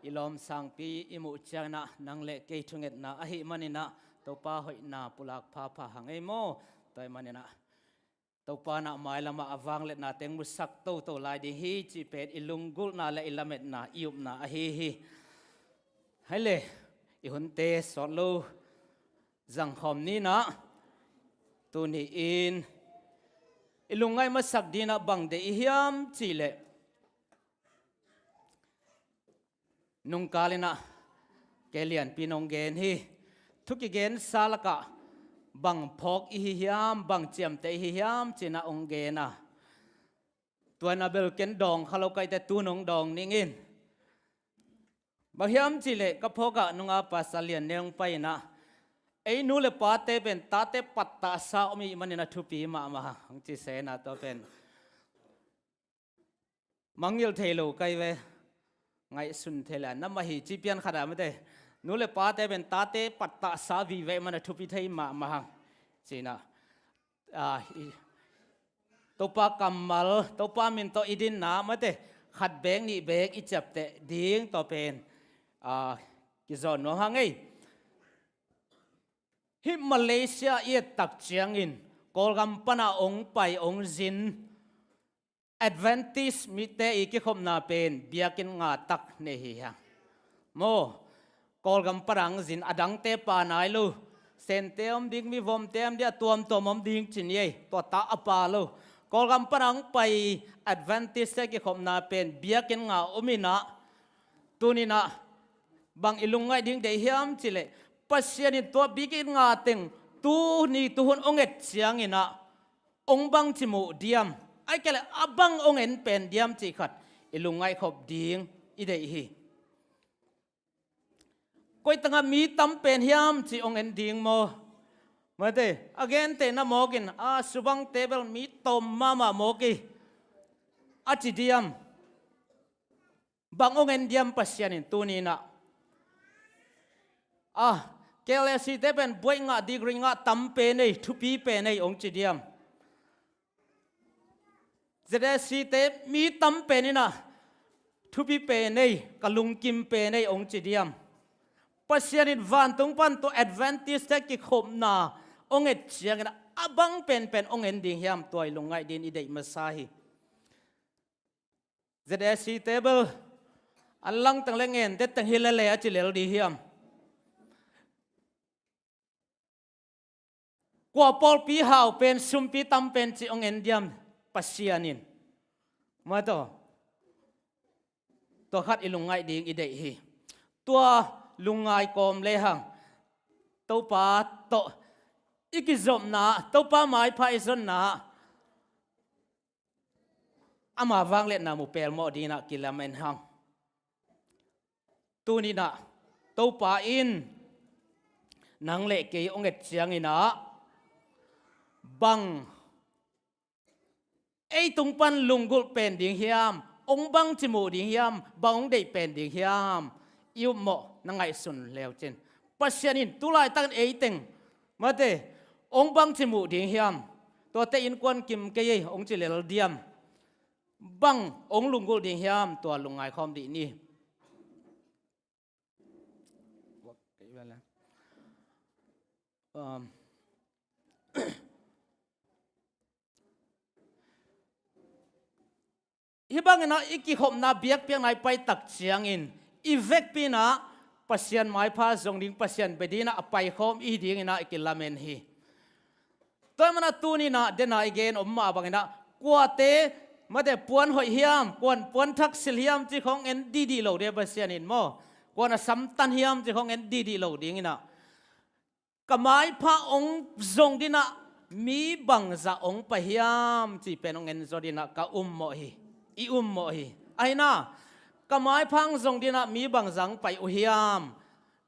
I lawm sangpi i muh ciangin ah nang le kei thungetna ahih manin ah Topa hoihna pulak phapha hang ei maw? Tua ahih manin ah Topa in ah mailamah a vangliatna teng musak toto lai ding hi cih pen i lunggulhna le i lametna, i upna ahi hi. Hai le, i hunte sawt lo zangkhawm ni in ah, tuni in i lungngaih masak ding in ah bang deih i hiam cih leh, nungkal in ah kei lianpi in hong gen hi. Thu kigensa lakah bang phawk i hi hiam, bang ciamteh i hi hiam ci in ah hong gen a. Tua in ah bel ken dawng kha lo ka hih teh tu in hong dawng ning in. Bang hiam cih leh ka phawk ah nunga Pastor Lian Ne hong pai in ah, ei nu le pate pen tate pattahsa om i hih manin ah thupi mahmah hang ci se in ah tua pen mangngilh thei lo ka hi ve. Ngaihsun thei le a na mah hi ci pian khat a mate. Nu le pate pen tate pattahsa vive man a thupi thei mahmah hang. Ci in ah, a, i, Topa kammal, Topa min tawh i dinna mate. Khat beek nih beek i ciapteh ding tua pen, a, kizawn nuam hang ei. Hih Malaysia i et tak ciangin Kawlgam pan a hong pai hong zin Adventist mite i kikhopna pen biakinn nga tak nei hi hang. Maw, Kawlgam pan a hong zin a dangte pha nai lo. Sente om ding, mivomte om ding, a tuamtuam om ding ci ni ei, tua ta a pha lo. Kawlgam pan a hong pai Adventist-te kikhopna pen biakinn nga om in ah, tuni in ah bang i lungngaih ding deih hiam cih leh, Pasian in tua biakinn nga teng tuni tuhun hong et ciangin ah hong bangci muh diam, ahih kei leh a bang hong en pen diam cih khat i lungngaih khop ding i deih hi. Koi tangah mi tam pen hiam cih hong en ding maw? Mate, a gentehna mawk in, a, subangte bel mi tawm mahmah mawk hi, a ci diam? Bang hong en diam Pasian in tuni in ah? A, K L A C te pen buai ngah, degree ngah tam pen ei, thupi pen ei hong ci diam? Z A C te mi tam pen in ah thupi pen ei, ka lungkim pen ei hong ci diam? Pasian in vantung pan tua Adventist te kikhopna hong et ciangin ah a bang penpen hong en ding hiam? Tua i lungngaih dingin i deih masa hi. Z A C te bel an langtang le ngen dettang hi lele a ci lel ding hiam? Kua pawlpi hau pen, sumpi tam pen ci hong en diam Pasian in? Mataw, tua khat i lungngaih ding i deih hi. Tua lungngai kawm lehang Topa tawh i kizopna, Topa maipha i zonna, ama vangliatna mu pelmawh dingin ah kilamen hang. Tuni-in ah Topa in nang le kei hong et ciangin ah bang ei tung pan lunggulh pen ding hiam? Hong bangci muh ding hiam? Bang hong deih pen ding hiam? I upmawh na ngaihsun leucin, Pasian in tu laitakin ei teng, mate, hong bangci muh ding hiam? Tuate innkuan kim kei ei hong ci lel diam? Bang hong lunggulh ding hiam? Tua lungngai khawm dih ni. Um, hih bangin ah i kikhopna, biakpiakna i pai tak ciangin i vekpi-in ah Pasian maipha zong ding, Pasian bia dingin ah a paikhawm i hi dingin ah i kilamen hi. Tua ahih manin ah tuni-in ah dena i gen om mah bangin ah kuate, mate, puan hoih hiam, kuan puan thak silh hiam cih khawng en dihdih lo ding Pasian in maw? Kuan a sam tan hiam cih khawng en dihdih lo dingin ah, ka maipha hong zong dingin ah mi bangzah hong pai hiam cih pen hong en zaw dingin ah ka ummawh hi. I ummawh hi. Ahi-in ah ka maipha hong zong dingin ah mi bangzah hong pai uh hiam?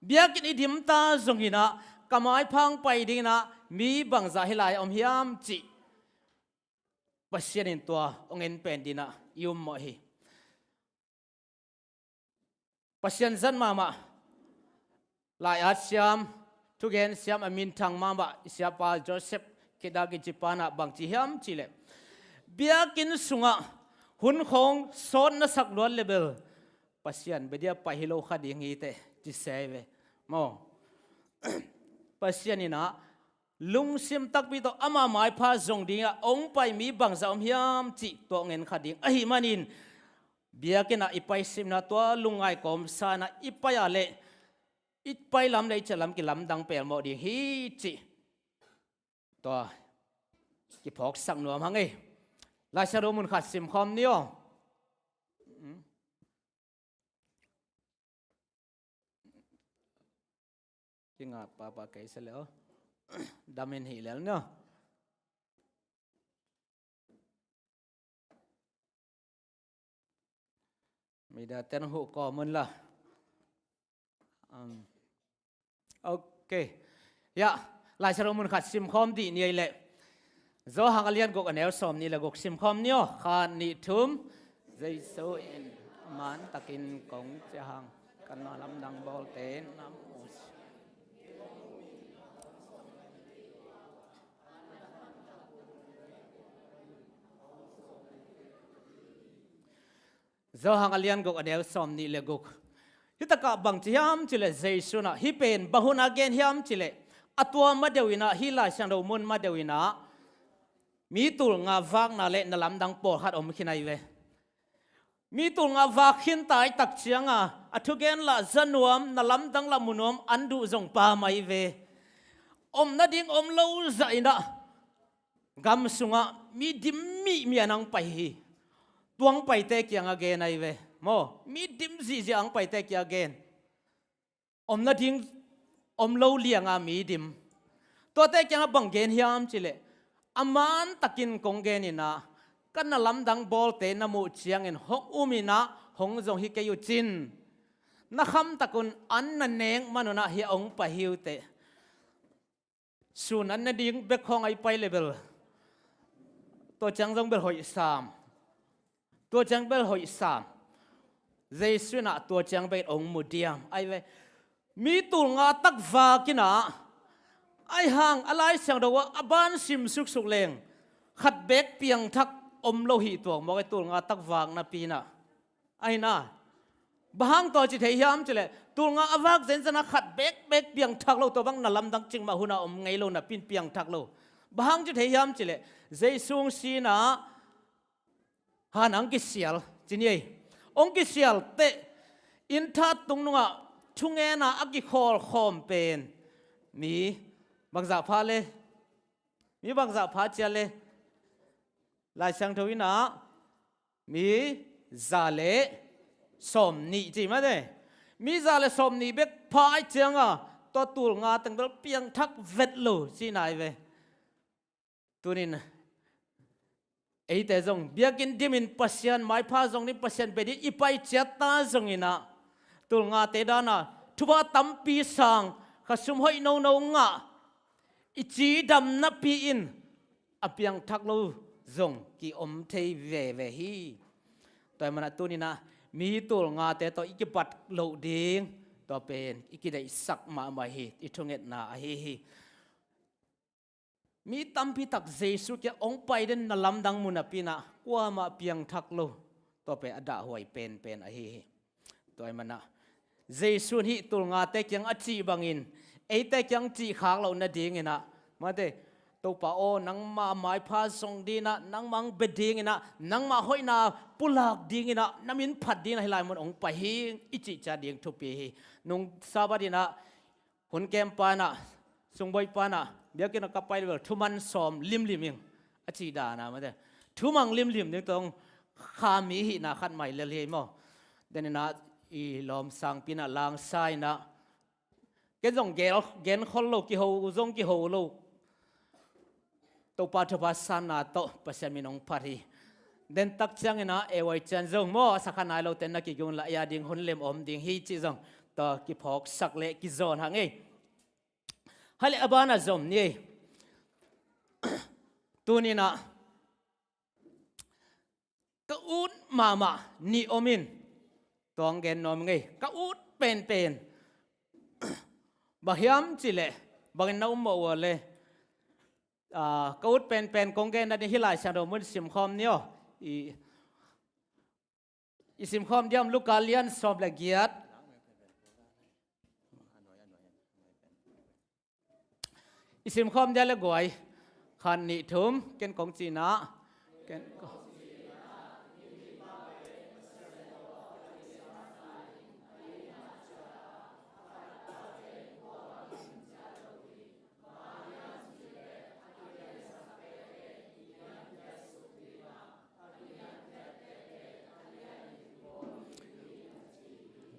Biakinn i dim ta zongin ah ka maipha hong pai dingin ah mi bangzah hih lai-ah om hiam cih Pasian in tua hong en pen dingin ah i ummawh hi. Pasian zat mahmah, lai-at siam, thugen siam a minthang mahmah i siapa Joseph Keda kici pa in ah bang ci hiam cih leh, biakinn sungah hun khawng sawt na sak luat leh bel Pasian bia dingin ah pai hi lo kha ding hi teh, ci se ve maw. Pasian in ah lungsim takpi tawh ama maipha zong dingin ah hong pai mi bangzah om hiam cih tua hong en kha ding. Ahih manin biakinn ah i pai simna, tua lungngai kawmsa-in ah i pai a leh i pai lam leh i ciah lam kilamdang pelmawh ding hi cih tua kiphawksak nuam hang ei. Laisiangtho mun khat simkhawm ni aw. Kingak papa kei se leh aw. Dam in hih lel ni aw. Media ten huh kawm un la. Um, ok. Ya, Laisiangtho mun khat simkhawm dih ni ei leh. Johan a lian guk a neu sawmnih le guk simkhawm ni aw. Khat, nih, thum. Jesu in a man takin kong ciah hang, ka na lamdang bawlte na mu. Johan a lian guk a neu sawmnih le guk. Hih takah bang ci hiam cih leh Jesu in ah hih pen bang hun a gen hiam cih leh, a tua madeuh in ah, hih Laisiangtho mun madeuh in ah mi tul nga vakna leh na lamdang pawlkhat om khin ahi ve. Mi tul nga vak khin ta i tak ciangin a thugen lah za nuam, na lamdang lah mu nuam an duh zong pha mai ve. Om nading om lo zah in ah gam sungah mi dim mihmih a nang pai hi. Tua hong paite kiangah gen ahi ve maw. Mi dim zihziah a hong paite kiangah gen. Om nading om lo lianga mi dim. Tuate kiangah bang gen hiam cih leh, a man takin kong gen in ah, ka na lamdang bawlte na muh ciangin hong um in ah hong zong hi kei uh cin. Na kham tak un, an na nek man un ah hih ah hong pai hi uh teh. Sun an nading bek khawng a i pai leh bel tua ciang zong bel hoih sam. Tua ciang bel hoih sam. Jesu in ah tua ciang bek hong mu diam ahi ve. Mi tul nga tak vak in ah, ahi hang a Lai Siangtho ah a ban sim suksuk leng khat beek piangthak om lo hi tuak mawk ei, tul nga tak vak napi in ah. Ahi na, bang hang tua ci thei hiam cih leh, tul nga a vak zenzen a khat beek beek piangthak lo, tua bang na lamdang cing mah hun ah om ngei lo napi in piangthak lo. Bang hang ci thei hiam cih leh, Jesu hong si in ah, han hong kisial ci ni ei. Hong kisial teh, inn that tung nungah thungen a a kikhawl khawm pen mi bangzah pha le, mi bangzah pha cia le, Lai Siangtho in ah mi za le sawm nih ci mah te. Mi za le sawm nih bek pha ahih ciangin tua tul nga teng bel piangthak vet lo ci nai ve. Tunin eite zong biakinn dimin Pasian maipha zong ding, Pasian bia ding i pai ciat ta zongin ah, tul ngate dan a thupha tampi sang, kha sum hoih nono ngah, i cidam napi in a piangthak lo zong ki-om thei veve hi. Tua ahih manin ah tunin ah mi tul ngate tawh i kipat loh ding, tua pen i kideihsak mahmah hi, i thungetna ahi hi. Mi tampi tak Jesu kiang hong pai den na lamdang mu napi in ah kuamah piangthak lo, tua pen a dahhuai penpen ahi hi. Tua ahih manin ah Jesu in hih tul ngate kiang a cih bangin eite kiang cih khak loh nadingin ah, mate, Topa aw, nangmah maipha zong dingin ah, nangmah hong bia dingin ah, nangmah hoihna pulak dingin ah, na min phat dingin ah hih lai mun hong pai hi, i cih ciat ding thupi hi. Nung Sabbath in ah hun kempa in ah, sungbuaipa in ah, biakinn ah ka pai leh bel thuman sawm limlim ing, a cih dan a, mate, thumang limlim ding, tua hong kha mi hihna khat mah hi lel hi maw. Denin ah i lawm sangpi in ah langsa in ah, ken zong gen, genkhol lo, kiho zong kiho lo. Topa thupha sanna tawh Pasian min hong phat hi. Dentak ciangin ah A Y Chan zong maw, a sakha nai lote na kigen un la, ei a ding hun lem om ding hi cih zong tua kiphawksak leh kizawn hang ei. Hale, a ban ah zom ni ei. Tunin ah ka ut mahmah nih om in, tua hong gen nuam ing ei. Ka ut penpen bang hiam cih leh, bangin na um mawh uh a le, ah, ka ut penpen kong gen nading hih Lai Siangtho mun simkhawm ni aw. I, i simkhawm diam, Luka lian sawm le giat. I simkhawm dia le guai. Khat, nih, thum, ken kong cih na. Ken kong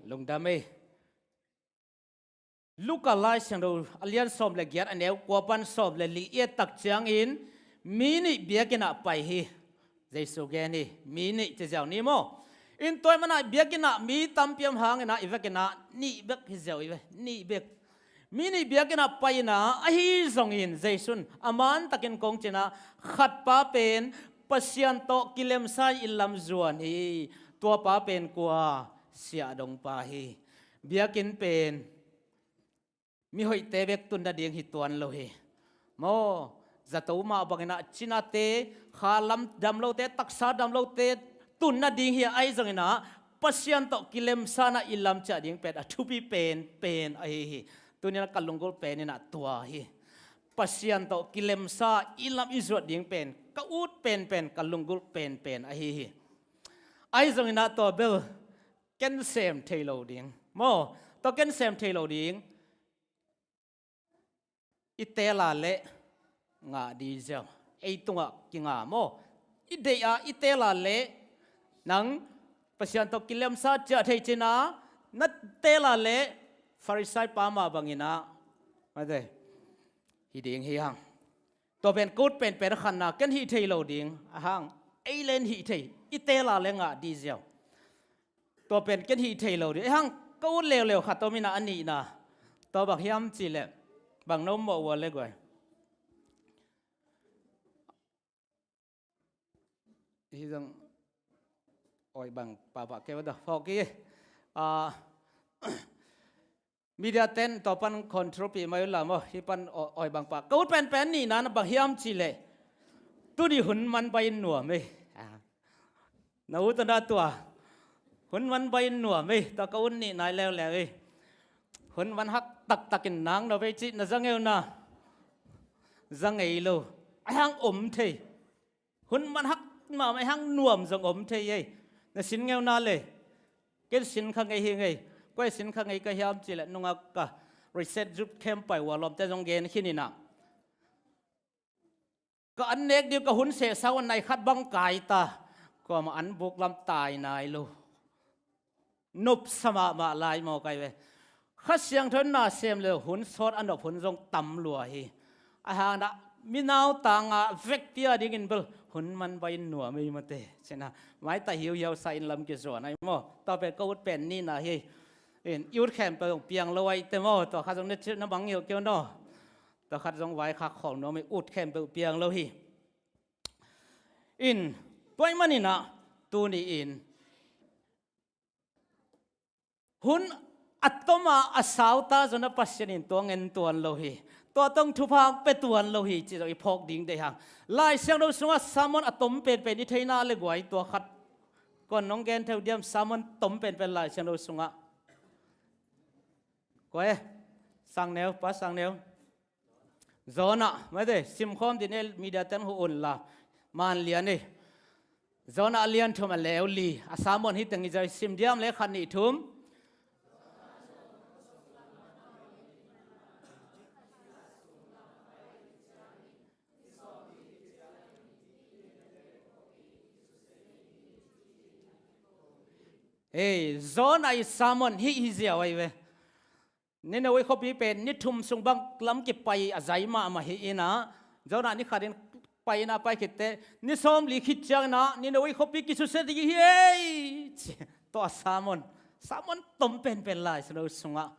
Lungdam ei. Luka Lai Siangtho a lian sawm le giat, a neu kua pan sawm le li i et tak ciangin mi nih biakinn ah pai hi. Jesu gen hi, mi nih ci ziau ni maw. In tua ahih manin ah biakinn ah mi tampi om hangin ah i vekin ah nih bek hi ziau hi ve, nih bek. Mi nih biakinn ah pai in ah, ahi zongin Jesu in a mantakin kong cih na, khatpa pen Pasian tawh kilemsa in inn lam zuan hi. Tuapa pen kua? Siahdongpa hi. Biakinn pen mi hoihte bek tun nading hi tuan lo hi. Maw, zato mah bangin ah cinate, kha lam dam lote, taksa dam lote tun nading hi a, ahi zongin ah Pasian tawh kilemsa in ah inn lam ciah ding pen a thupi penpen ahi hi. Tunin ah ka lunggulh pen in ah tua hi. Pasian tawh kilemsa in inn lam i zuat ding pen ka ut penpen, ka lunggulh penpen ahi hi. Ahi zongin ah tua bel ken sem thei lo ding. Maw, tua ken sem thei lo ding. I teel a leh ngah ding ziau. Ei tungah kinga maw. I deih a, i teel a leh nang Pasian tawh kilemsa ciah thei cihna, na teel a leh Farisai pa mah bangin ah, mate, hi ding hi hang. Tua pen ka ut penpen khatna, ken hih thei lo ding, a hang, ei leh hih thei, i teel a leh ngah ding ziau. Tua pen ken hih thei lo ding, a hang, ka ut leuleu khat om in ah, a nihna. Tua bang hiam cih leh, bang na um mawh uh a le guai. Hi zong, oi, bang pahpah kei va dah, phawk hi. Ah, Media ten tua pan control pih mai uh la maw, hih pan aw-, awi bang pah. Ka ut penpen nihna na bang hiam cih leh, tuni hun man bai in nuam ei. Ah. Na ut na tua. Hun man bai in nuam ei. Tua ka ut nihna leuleu ei. Hun man hak taktak in nang nuam ei cih na za ngei uh na. Za ngei lo. A hang om thei. Hun man hak mahmah a hang nuam zong om thei ei. Na sin ngei uh na le. Ken sin kha ngei hi ngei. Koi sin kha ngei ka hiam cih leh nungak ka reset group camp pai uh a lawmte zong gen khin in ah. Ka an nek ding ka hun sehsa uh a nai khat bang kai ta. Kuamah an buk lam tai nai lo. Nopsa mahmah lai maw kai ve. Kha Siangtho in na sem le hun sawt a nop hun zong tam lua hi. A hang ah mi nautang a vekpi a dingin bel hun man bai in nuam ei mate. Cih na maita hiuhiau sa in lam kizuan ai maw. Tua pen ka ut pen nihna hi. In i ut khempeuh zong piang lo ai te maw. Tua kha zong na, na mang ngilh kei un aw. Tua khat zong vaikhak khol nuam ei, ut khempeuh piang lo hi. In, tua ahih manin ah, tuni in. Hun a tom a, a sauta zong a Pasian in tua ngen tuan lo hi. Tua tawh thupha pia tuan lo hi, cih zong i phawk ding deih hang. Lai Siangtho sungah sermon a tom penpen i theihna le guai tua khat. Koi in nong gen thei uh diam sermon tom penpen Lai Siangtho sungah. Koi e, Sangneu, Pa Sangneu. Jonah, mate, simkhawm ding e, media ten hu un la. Man lian e. Jonah a lian thum a leu li. A sermon hi teng hi zai sim diam le khat nih thum. Hei, Jonah i sermon hi hi ziau ai ve. Nineveh khuapi pen ni thum sung bang lam kipai a zai mahmah hi in ah, Jonah ni khat in pai in ah pai khit teh, ni sawm li khit ciangin ah Nineveh khuapi kisusia ding hi ei. Ci, tua sermon, sermon tom penpen Lai Siangtho sungah.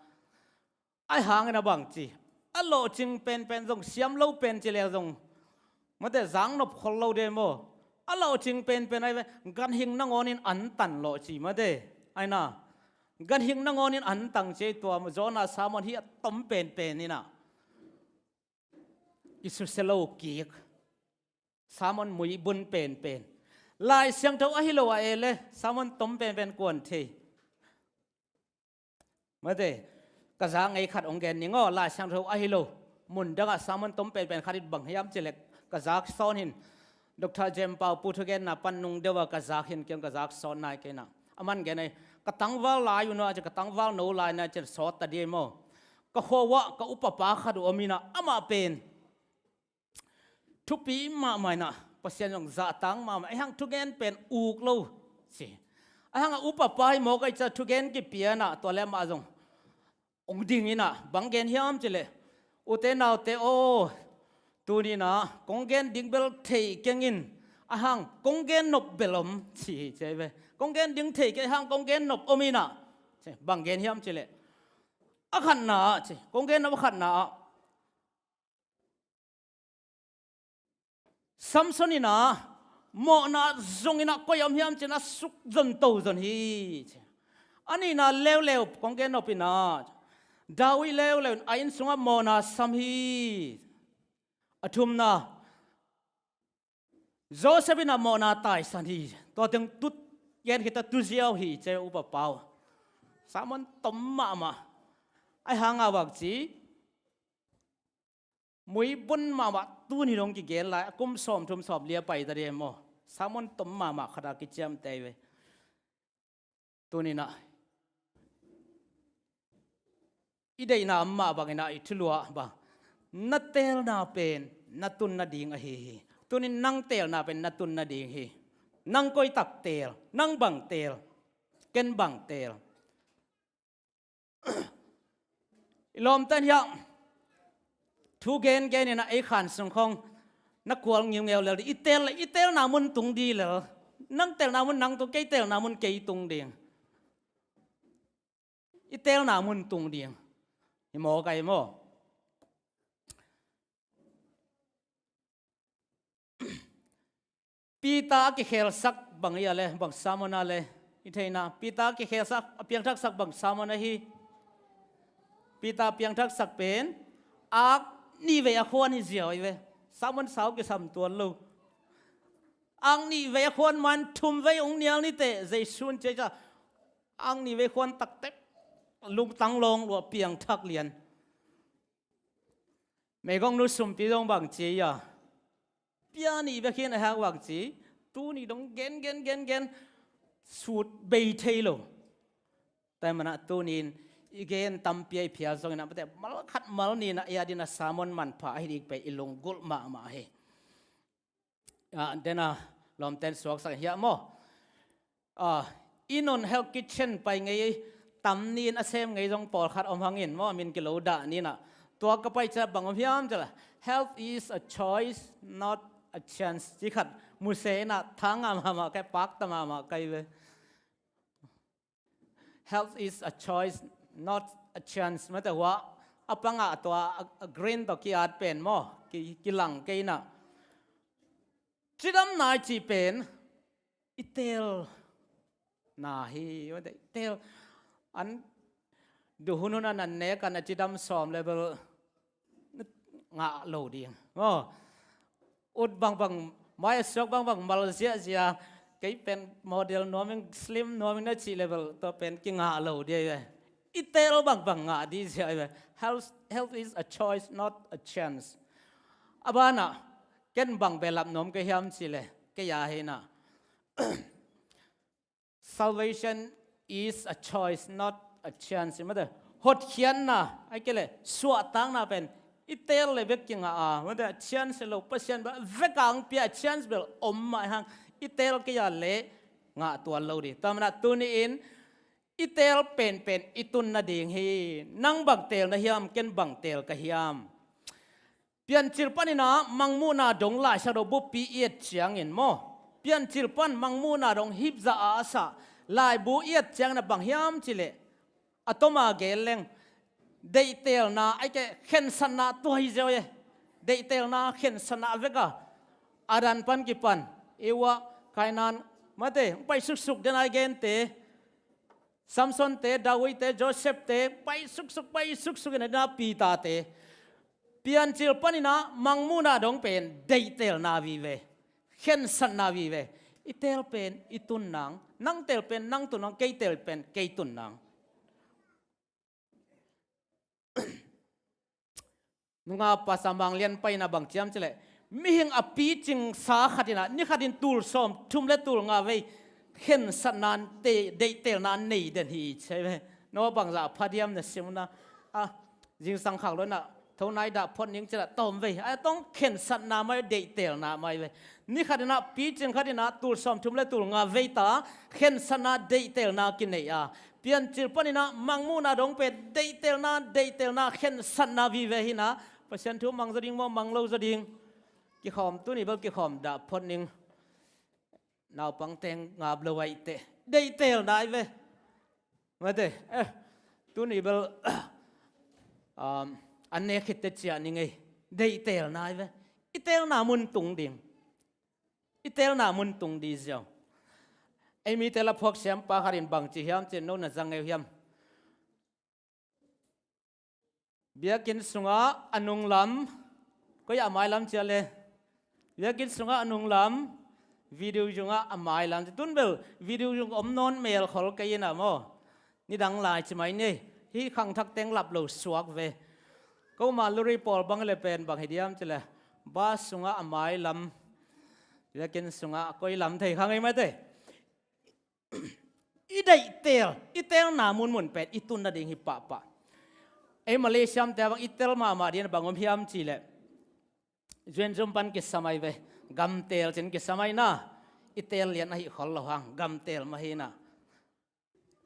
Ai hangin a bang ci, a lawhcing penpen zong siam lo pen ci lel zong mate, zang nop khol lo de maw. A lawhcing penpen ai ve, ganhing nangawn in an tan lawh ci mate. Ai na, ganhing nangawn in an tang ci ei. Tua Jonah sermon hi a tom penpen in ah. Kisusia lo kik. Sermon muibun penpen. Lai Siangtho ahi lo a e le sermon tom penpen kuan thei. Mate, ka zak ngei khat hong gen ning aw, Lai Siangtho ahi lo. Mun dangah sermon tom penpen khat in bang hiam cih leh ka zak sawn hi in. Doctor Jem Pau Pu thugenna pan nung deuh a ka zak hi in, kei hong ka zak sawn nai kei in ah. Aman gen ei, ka tangval lai uh na ci, ka tangval no lai na ci, sawt ta ding ei maw. Ka khua uah ka upapa khat uh om in ah, amah pen thupi mahmah in ah, Pasian zong zahtak mahmah, ahih hang thugen pen uk lo ci. Ahih hang a upapa hi mawk ahih ciang thugen kipia in ah, tua leh amah zong hong ding in ah, bang gen hiam cih leh, ute naute aw, tuni in ah kong gen ding bel thei keng in, ahih hang kong gen nop bel om ci hi ci ei ve. Kong gen ding thei keng, ahih hang kong gen nop om in ah, ci, bang gen hiam cih leh, a khatna ah ci, kong gen nop a khatna ah, Samson in ah mawhna zong in ah koi ah om hiam cih leh a suk zon to zon hi. A nihna leuleu kong gen nop in ah, David leuleu in a inn sungah mawhna sam hi. A thumna, Joseph in ah mawhna taisan hi. Tua teng tu gen khit a tu ziau hi ci ei upapa uh. Sermon tom mahmah. Ahih hang a bang ci, muibun mahmah, tuni dong kigen lai, a kum sawmthum sawmli a pai ta ding maw. Sermon tom mahmah khat a kiciamteh ve. Tuni in ah i deihna mah bangin ah i thulu ah bang, na teelna pen na tunna ding ahi hi. Tuni in nang teelna pen na tunna ding hi. Nang koi tak teel, nang bang teel, ken bang teel. I lawmte in hiah thu gengen in ah ei khan sung khawng na kual ngiungeu lel ding. I teel, i teelna mun tung ding lel. Nang teelna mun nang tung, kei teelna mun kei tung ding. I teelna mun tung ding. Hi maw, kai maw? Peter a kikhelsak bang hi a le, bang sermon a le, i theihna. Peter a kikhelsak, a piangthaksak bang sermon ahi. Peter piangthaksak pen ak nih vei a khuan hi ziau hi ve. Sermon sau kisam tuan lo. Ak nih vei a khuan man thum vei ong nial ni teh Jesu'n ci a, ak nih vei khuan taktak lungtang lawng lua piangthak lian. Meigong nu sumpi zong bang ci a, pia nih bek hi a, hang bang ci, tuni dong gen gen gen gen sut bei thei lo. Tua ahih manin tuni-in i gen tampi a i phial zongin a, mate, mal khat mal nih in a, i adingin a sermon manpha ahi ding pen i lunggulh mahmah hi. Ah, den a lawmte'n suaksak hiah maw? Ah, inn un Hell Kitchen pai ngei, tam ni-in a sem ngei zong pawlkhat om hangin maw, a min kilo dah ni in a. Tua ka pai ciang bang om hiam cih leh, "Health is a choice, not a chance," ci khat mu se in a, thang ngah mahmah ka hi, pakta mahmah ka hi ve. "Health is a choice, not a chance," mate, hua a pang a tua a, a green tawh ki-at pen maw, ki, kilang kei in a. Cidamna i cih pen i teelna hi, mate, i teel. An duh hunhun an, an nek an a cidam sawm level ngah lo ding maw? Ut bangbang, mai a suak bangbang, mal ziahziah, kei pen model nuam ing, slim nuam ing na cih level, tua pen kingah lo ding hi ve. I teel bangbang ngah ding ziau hi ve. Health, health is a choice, not a chance. A banah ken bang behlap nuam ka hiam cih leh, kei a hi in a, "Salvation is a choice, not a chance," mate. Hotkhiatna, ahih kei leh suahtakna pen i teel leh bek kingah a, mate, chance lo, Pasian bek a hong pia chance bel om mah hang, i teel kei a leh ngah tuan lo ding. Tua ahih manin tuni-in i teel penpen i tun nading hi. Nang bang teel na hiam, ken bang teel ka hiam? Piancil panin a Mangmuhna dong laisakdaw buppi i et ciangin maw, Piancil pan Mangmuhna dong hip za a sah laibu i et ciangin a bang hiam cih leh, a tom a gen leng, deihtelna, ahih kei leh khensatna tua hi ziau hi. Deihtelna, khensatna vek a, Adam pan kipan Eva, Kainan, mate, pai suksuk den a i gente, Samson te, David te, Joseph te, pai suksuk, pai suksuk in a, Peter te. Piancil panin a Mangmuhna dong pen deihtelna vive, khensatna vive. I teel pen i tun nang, nang teel pen nang tun nang, kei teel pen kei tun nang. Nungak Pastor Mang Lian Pai in a bang ci hiam cih leh, mihing a picingsa khat in a, ni khat in tul sawmthum le tul nga vei khensatna, deihtelna nei den hi, ci hi ve. No bangzah pha diam na sim un a, a, zingsang khak lo in a, tho nai dah phot ning cih leh tawm vei, a tawng khensatna mah hi, deihtelna mah hi ve. Ni khat in a, picing khat in a tul sawmthum le tul nga vei ta khensatna, deihtelna kinei a, Piancil panin a Mangmuhna dong pen deihtelna, deihtelna, khensatna vive hi in a, Pasian thu mang zaw ding maw, mang lo zaw ding, kikhawm, tuni bel kikhawm dah phot ning. Naupang teng ngap lo ahih teh, deihtelna hi ve. Mate, eh, tuni bel, um, an nek khit teh ciah ning ei, deihtelna hi ve. I teelna mun tung ding. I teelna mun tung ding ziau. Ei mite la phuak siampa khat in bang ci hiam cih leh, no na za ngei uh hiam? Biakinn sungah a nunglam, koi ah a mailam ci a le? Biakinn sungah a nunglam, video zungah a mailam ci. Tun bel video zung om nawn mel khol kei in a maw. Nidang lai ci mai ni, hih khangthak teng lap lo suak ve. Ko ma luri pawl bang le pen bang hi diam cih leh, bus sungah a mailam, biakinn sungah a koi lam thei kha ngei mate. I deihteel, i teelna munmun pen i tun nading hi pahpah. Ei Malaysia mite bang i teel mahmah ding bang om hiam cih leh, Zuenzum pan kisam ahi ve, gamteel ci-in kisam ahi na, i teel lian ahih khol lo hang, gamteel mah hi na.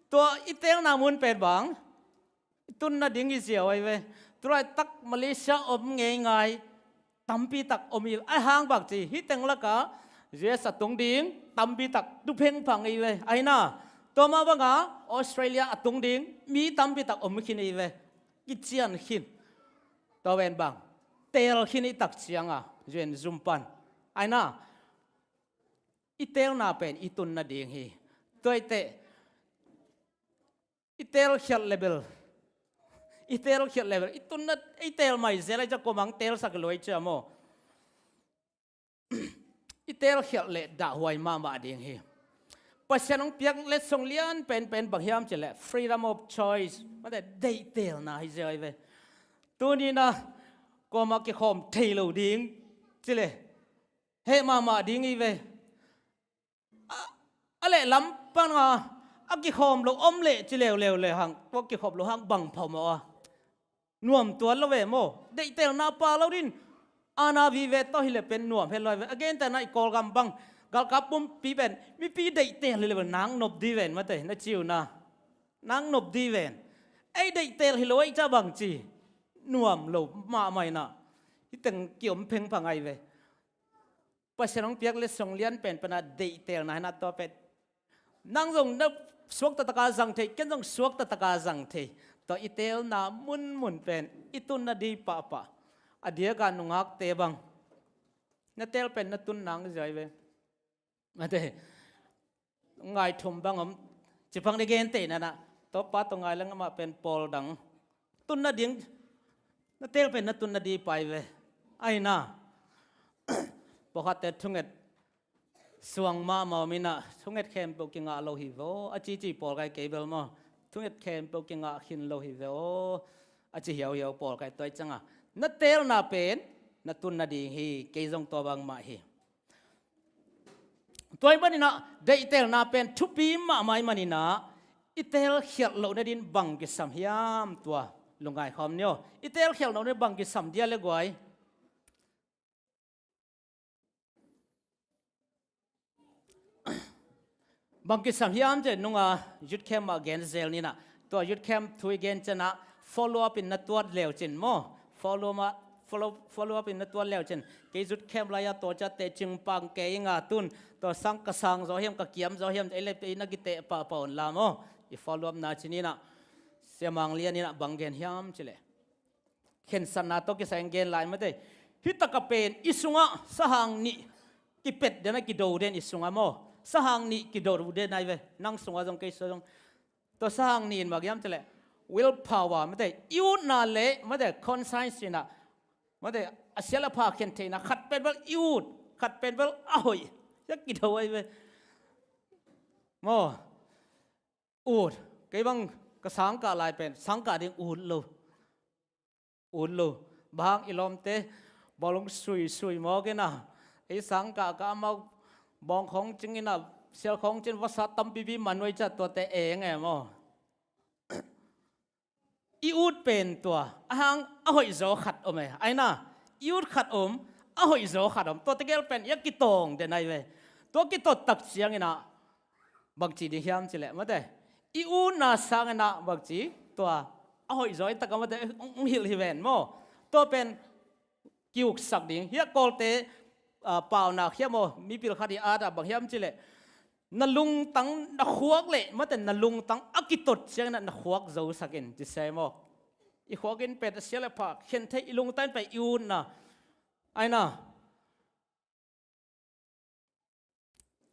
Tua i teelna mun pen bang i tun nading hi ziau ahi ve. Tulaitak Malaysia om ngeingai tampi tak om hi. Ahi hang bang ci, hih teng lakah U S a tung ding tampi tak tu phengphang hi ve. Ahi na, tua mah bangah Australia a tung ding mi tampi tak om khin hi ve. Kician khin. Tua pen bang teel khin i tak ciangah Zuenzum pan, ahi na, i teelna pen i tun nading hi. Tua hi teh, i teel khialh le bel I telkhialh level, i tunna, i tel mai zel ai ciah kuamah hong telsak hi lo ai ciah maw. I telkhialh leh dahhuai mahmah ding hi. Pasian hong piak letsong lian penpen bang hiam cih leh freedom of choice, mate, deihtelna hi ziau ai ve. Tuni-in ah kuamah kikhawm thei lo ding cih leh heh mahmah ding hi ve. A, a lehlam pan a, a kikhawm lo om leh ci leuleu le hang, tua kikhawm lo hang bang pha maw a. Nuam tuan lo ve maw. Deihtelna pha lo ding. Aana vive tawh hi leh pen nuam het lo ve. A gentehna i Kawlgam bang, galkap pumpi pen mipi deihtel hi leh pen nang nop ding ven, mate, na ci uh na. Nang nop ding ven. Ei deihtel hi lo ai ciah bang ci. Nuam lo mahmah in ah. Hih teng kiom phengphang ai ve. Pasian hong piak letsong lian penpen a deihtelna hi-in ah, tua pen nang zong na suakta takin zang thei, ken zong suakta takin zang thei. Tua i telna munmun pen i tunna ding pahpah. A diakin nungakte bang, na tel pen na tun nang ziau ai ve. Mate, ngai thum bang om, ci phang ding, gentehna-in ah, Topa tawh ngai leng amah pen pawl dang. Tunna ding, na tel pen na tunna ding pai ve. Ai na. Pawlkhatte thunget suang mahmah om in ah, thunget khempeuh kingah lo hi ve aw, a cici pawl kai kei bel maw. Thunget khempeuh kingah khin lo hi ve aw, a ci hiauhiau pawl kai. Tua ciangin na telna pen na tunna ding hi, kei zong tua bangmah hi. Tua ahih manin ah deihtelna pen thupi mahmah ahih manin ah, i telkhialh loh nading bang kisam hiam, tua lungngai khawm ni aw. I telkhialh loh nading bang kisam dia le guai. Bang kisam hiam cih leh nung a youth camp ah gen zel ni-in ah, tua youth camp thu i gen ciangin ah follow up in na tuat leucin maw. Follow ma-, follow, follow up in na tuat leucin. Kei youth camp lai-a tua ciang teh cingpang kei ing a, tun tua sang ka sang zaw hiam, ka kiam zaw hiam, ei le ei na kiteh pahpah un la maw. I follow up na ci ni-in ah, Sia Mang Lian in ah bang gen hiam cih leh, khensatna tawh kisai-in gen lai, mate. Hih takah pen i sungah sahang nih kipet den a, kido den i sungah maw. Sahang nih kido den ai ve. Nang sungah zong, kei sungah zong. Tua sahang nih in bang hiam cih leh, will power, mate, i utna le, mate, conscience in ah, mate, a sia le pha khen theihna, khat pen bel i ut, khat pen bel a hoih. Hiah kido ai ve. Maw. Ut. Kei bang ka sangkah lai pen, sangkah ding ut lo. Ut lo. Bang hang, i lawmte bawlung suisui mawk in ah, ei sangkah kah amau bawng khawng cing in ah, sial khawng cing, vasa tampipi man uh ai ciah tuate eng e maw. I ut pen tua, a hang a hoihzaw khat om e. Ai na, i ut khat om, a hoihzaw khat om. Tua tegel pen i a kitawng den ai ve. Tua kitot tak ciangin ah, bangci ding hiam cih leh, mate, i utna sangin ah bangci, tua a hoihzaw in tak a, mate, hong, hong hilh hi ven maw. Tua pen kiuksak ding. Hiah Kawlte, ah, paunak hiam aw, mipil khat i at ah bang hiam cih leh, na lungtang na khuak leh, mate, na lungtang a kitot ciangin ah na khuak zosak in, ci se maw. I khuak in pen a sia le pha khen thei, i lungtang in pen i utna. Ai na.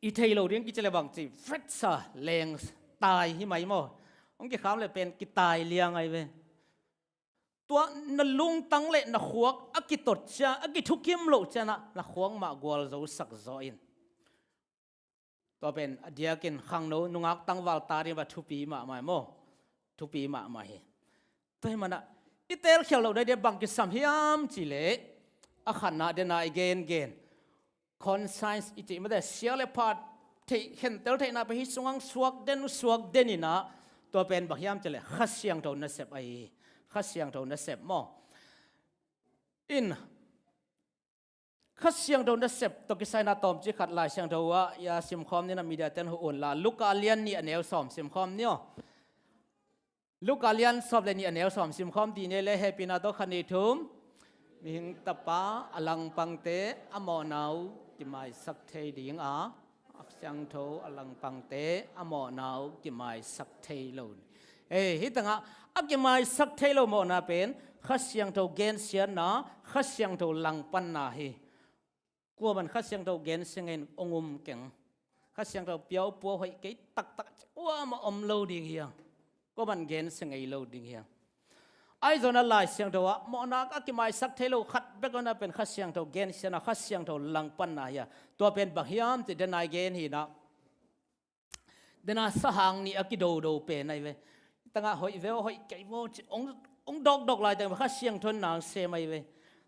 I thei lo ding kici le bangci, fret sa, leng tai hi mai maw. Hong kikham le pen kitai liang ai ve. Tua na lungtang le na khuak a kitot ciang, a kithukim loh ciangin ah na khuak mah gualzosak zaw in. Tua pen a diakin khangno nungak tangval ta ding va thupi mahmah maw. Thupi mahmah hi. Tua ahih manin ah, i telkhialh loh nading bang kisam hiam cih leh, a khatna den a i gengen, conscience i cih, mate, sia le pha theih, khentel theihna pen hih sungah suak den, suak den in ah, tua pen bang hiam cih leh Kha Siangtho nasep ahi hi. Kha Siangtho nasep maw. In, Kha Siangtho nasep tawh kisai-in ah tawmcik khat Lai Siangtho ah i a simkhawm ni-in ah, media ten huh un la, Luka lian nih a neu sawm simkhawm ni aw. Luka lian sawm le nih a neu sawm simkhawm dih ni le, hehpihna tawh khat nih thum. Mihing Tapa a langpangte a mawhna uh kimaisak thei ding a, Kha Siangtho a langpangte a mawhna uh kimaisak thei lo ni. Ei, hih tengah a kimaisak thei lo mawhna pen Kha Siangtho gensiatna, Kha Siangtho langpanna hi. Kuaman Kha Siangtho gensia ngei in hong um keng. Kha Siangtho piaupua hoih kei taktak kuamah om lo ding hi hang. Kuaman gensia ngei lo ding hi hang. Ahi zongin a Lai Siangtho ah mawhna a kimaisak thei lo khat bek a na pen Kha Siangtho gensiatna, Kha Siangtho langpanna hi a. Tua pen bang hiam cih dena i gen hi na. Dena sahang nih a kidodo pen ahi ve. Tangah hoih ve aw, hoih kei ve aw ci hong, hong dawkdawk laiteng Kha Siangtho in na sem ahi ve.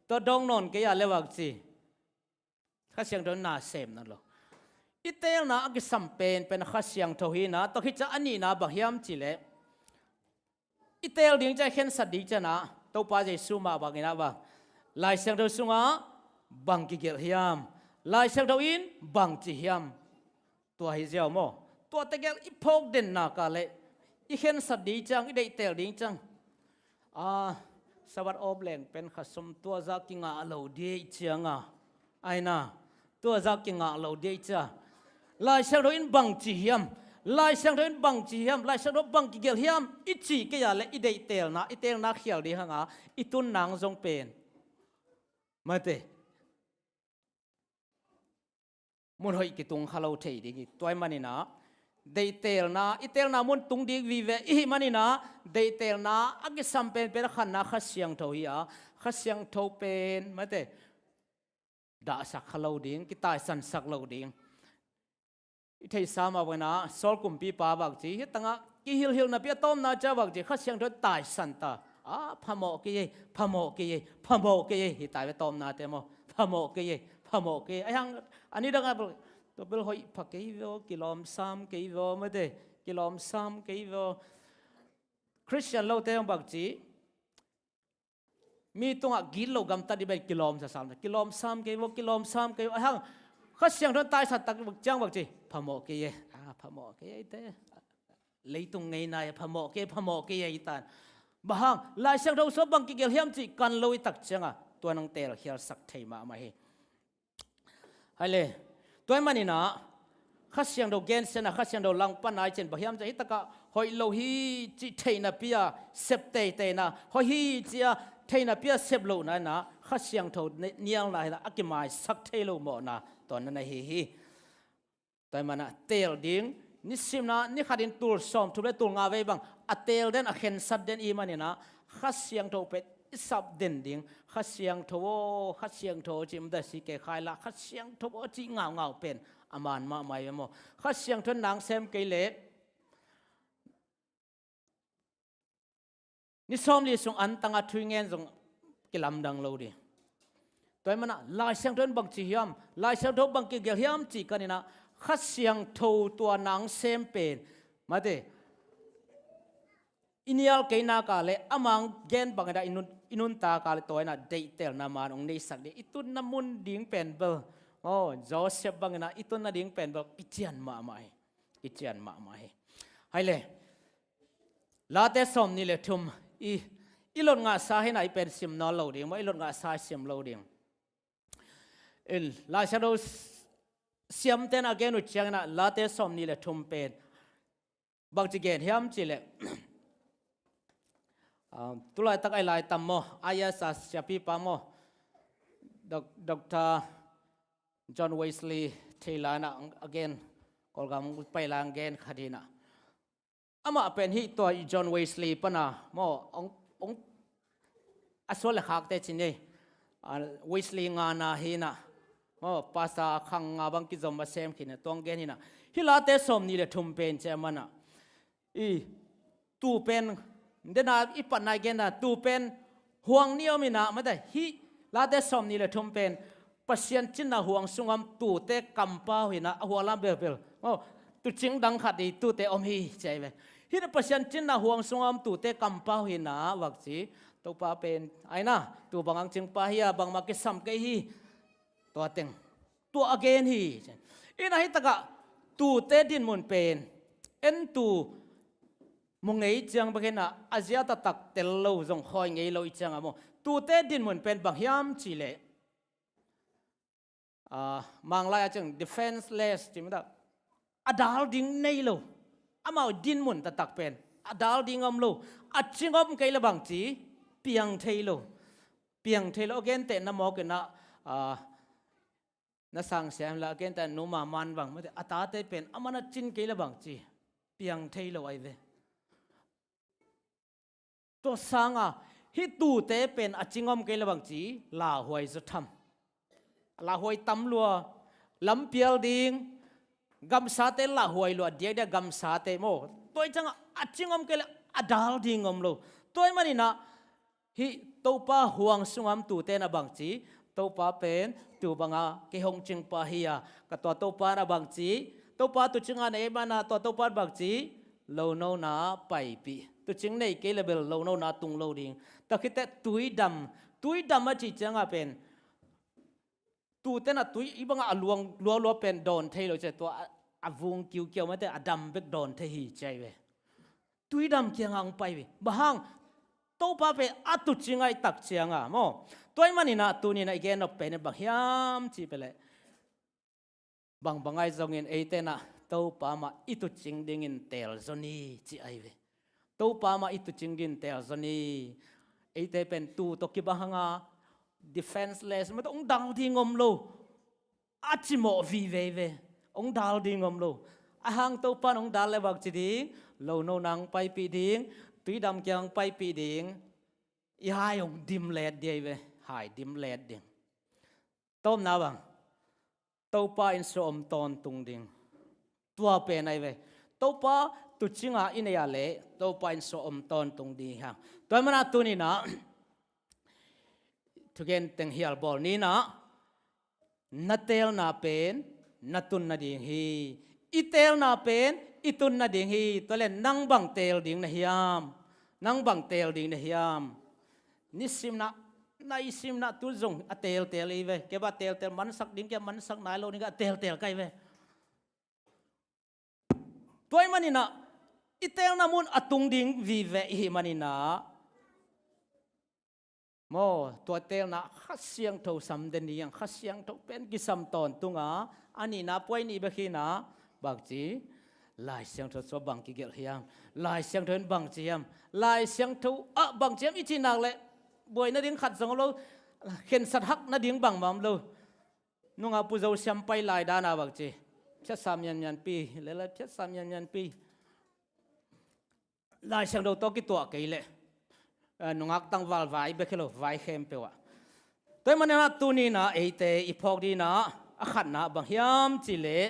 Tua dawng nawn kei a le vak ci. Kha Siangtho in na sem nawn lo. I teelna a kisam penpen Kha Siangtho hi na, tua khit ciang a nihna bang hiam cih leh i teel ding ciang, i khensat ding ciang a Topa Jesu mah bangin a bang, Lai Siangtho sungah bang kigelh hiam? Lai Siangtho in bang ci hiam? Tua hi ziau maw? Tua tegel i phawk den nak leh i khensat ding ciang, i deih teel ding ciang, a, Sabbath awp leng pen kha sawm tua zah kingah lo ding ciang a, aina, tua zah kingah lo ding ciang, Lai Siangtho in bang ci hiam? Lai Siangtho in bang ci hiam? Lai Siangtho bang kigelh hiam? I cih kei a leh i deih teelna, i teelna khial ding hang a, i tun nang zong pen, mate, mun hoih kitung kha lo thei ding hi. Tua ahih manin a deih teelna, i teelna mun tung ding vive i hih manin a deih teelna a kisam penpen a khanna Kha Siangtho hi a, Kha Siangtho pen, mate, dahsak kha lo ding, kitaisansak lo ding. I theihsa mah bangin a Saul kumpipa bang ci, hih tangah kihilhilh napi a tawpna ciang bang ci, Kha Siangtho taisan ta. A, phamawh kei ei, phamawh kei ei, phamawh kei ei, hi tai ve tawpnate maw. Phamawh kei ei, phamawh kei ei. Ahi hang a ni dang a bel, tua bel hoih pha kei ve aw, kilawmsam kei ve aw, mate, kilawmsam kei ve aw. Khristian lote hong bang ci, mi tungah gitloh gamtat ding pen kilawmsa sam ta. Kilawmsam kei ve aw, kilawmsam kei ve aw. Ahi hang Kha Siangtho taisan tak ciang bang ci, phamawh kei ei. A, phamawh kei ei te. Leitung ngeina ei, phamawh kei, phamawh kei ei tan. Bang hang, Lai Siangtho sungah bang kigelh hiam cih kan lo i tak ciang a, tua nang teelkhialsak thei mahmah hi. Hai le, tua ahih manin a Kha Siangtho gensiatna, Kha Siangtho langpanna i cih bang hiam cih leh hih takah hoih lo hi cih theih napi a sep teiteina, hoih hi cih a theih napi a sep lohna in a Kha Siangtho ni-, nialna hi na a kimaisak thei lo mawhna tua na na hi hi. Tua ahih manin a teel ding, nisim a ni khat in tul sawmthum le tul nga vei bang a teel den, a khensat den i hih manin a Kha Siangtho pen i sap den ding. Kha Siangtho aw, Kha Siangtho aw cih um da si kei khai la, Kha Siangtho aw cih ngaungau pen a man mahmah hi ve maw. Kha Siangtho in nang sem kei leh ni sawmli sung antang a thu i ngen zong kilamdang lo ding. Tua ahih manin a Lai Siangtho in bang ci hiam, Lai Siangtho bang kigelh hiam cih kan in a, Kha Siangtho tua nang sem pen, mate, i nial kei nak leh amah gen bangin a i nun, i nuntak leh tua in a deihtelna man hong neisak ding. I tunna mun ding pen bel, aw, Joseph bangin a i tunna ding pen bel kician mahmah hi. Kician mahmah hi. Hai le, Late sawmnih le thum, i, i lot ngahsa hi na, i pen sim nawn lo ding maw, i lot ngahsa i sim lo ding. In, Lai Siangtho siamte'n a gen uh ciangin a Late sawmnih le thum pen bangci gen hiam cih leh, ah, tulaitak a i laitam maw, I S S siapipa maw, Doc-, Doctor John Wesley thei lai-in a gen, Kawlgam pai lai-in gen khat hi na. Amah pen hih tua i John Wesley pan a maw, hong, hong, a suan le khakte ci ni. A, Wesley ngana hi na. Maw, pastor khang nga bang kizom a sem khin a, tua hong gen hi na. Hih Late sawmnih le thum pen ci a man a, i, tuu pen, dena i patna i gen a, tuu pen huang nih om hi na, mate, hih Late sawmnih le thum pen Pasian cinna huang sung om tuute kampau hi na, a huang lam belbel. Aw, tuucing dang khat i tuute om hi, ci hi ve. Hih na Pasian cinna huang sung om tuute kampau hi na, vakci. Topa pen, ai na, tuu bang hang cingpa hi a, bangmah kisam kei hi. Tua teng, tua a gen hi. Ina hih takah tuute dinmun pen, en tuu mu ngei ciang bek hi na, a zia taktak tel lo zong khawi ngei lo i ciang a maw. Tuute dinmun pen bang hiam cih leh, ah, Manglai a ciang defenseless ci mah ta. A dal ding nei lo. Amau dinmun taktak pen a dal ding om lo. A cing om kei le bangci, piang thei lo. Piang thei lo, a gentehna mawk in a, ah, na sang siam la, a gentehna Nu Ma Man bang, mate, a tate pen a man a cin kei le bangci, piang thei lo ahi ve. Tua sanga Hih tuute pen a cing om kei le bangci lauhuai zaw tham. Lauhuai tam lua, lampial ding, gamsate lauhuai lua, diakdiak gamsate maw. Tua ih ciangah a cing om kei le a dal ding om lo. Tua ih maninah hih Topa huang sungah om tuute na bangci, Topa pen tu banga kei hong cingpa hi a, ka tua Topa na bangci, Topa tuucingah na ei mana tua Topa na bangci, lonona paipih. Tuucing nei kei le bel lonona tung lo ding. Tua khit teh tuidam, tuidam a cih ciangah pen tuute na tui ih bangah a luang lualua pen dawn thei lo ci a, tua a, a vung kiukiau mate a dam bek dawn thei hi ci ai ve. Tuidam kiangah hong pai ve. Bang hang? Topa pen a tuucing a i tak ciangah maw. Tua ih maninah tuninah i gen nop pen in bang hiam cih peh leh, bangbang ahi zongin eite nah Topa mah i tuucing dingin teel zaw ni ci ai ve. Topa mah i tuucing dingin teel zaw ni. Eite pen tu tawh kibang hanga defenseless mate hong dal ding om lo. A cimawh vive ve. Hong dal ding om lo. A hang Topa in hong dal le bangci ding, lonona hong paipih ding, tuidam kiang hong paipih ding. I hai hong dim let ding ai ve. Hai dim let ding. Tawpna bang, Topa in suah om tawntung ding. Tua pen ai ve. Topa tuucinga i nei a leh Topa in suah om tawntung ding hi hang. Tua ih mana tuninah thugen teng hial bawl ninah, na teelna pen na tun nading hi. I teelna pen i tun nading hi. Tua le nang bang teel ding na hiam? Nang bang teel ding na hiam? Nisimna, naisimna tu zong a teelteel i ve. Kei bang a teelteel mansak ding, kei a mansak nai lo ding a teelteel ka hi ve. Tua ih maninah i teelna mun a tung ding vive i hih maninah maw, tua teelna Kha Siangtho sam den ding hiang. Kha Siangtho pen kisam tawntunga, a nihna puai nih bek hinah, bangci, Lai Siangtho sua bang kigelh hiam? Lai Siangtho in bangci hiam? Lai Siangtho ah bangci hiam i cih nak leh buai nading khat zong om lo, khensat hak nading bangmah om lo. Nungak Pu Zo Siam pai lai dana bangci, phiatsa mianmianpi, lelai phiatsa mianmianpi. Lai Siangtho tawh kituah kei leh, eh, nungak tangval vai bek hi lo, vai khempeuh ah. Tua ih maninah tuninah eite i phawk dinah a khatna bang hiam cih leh,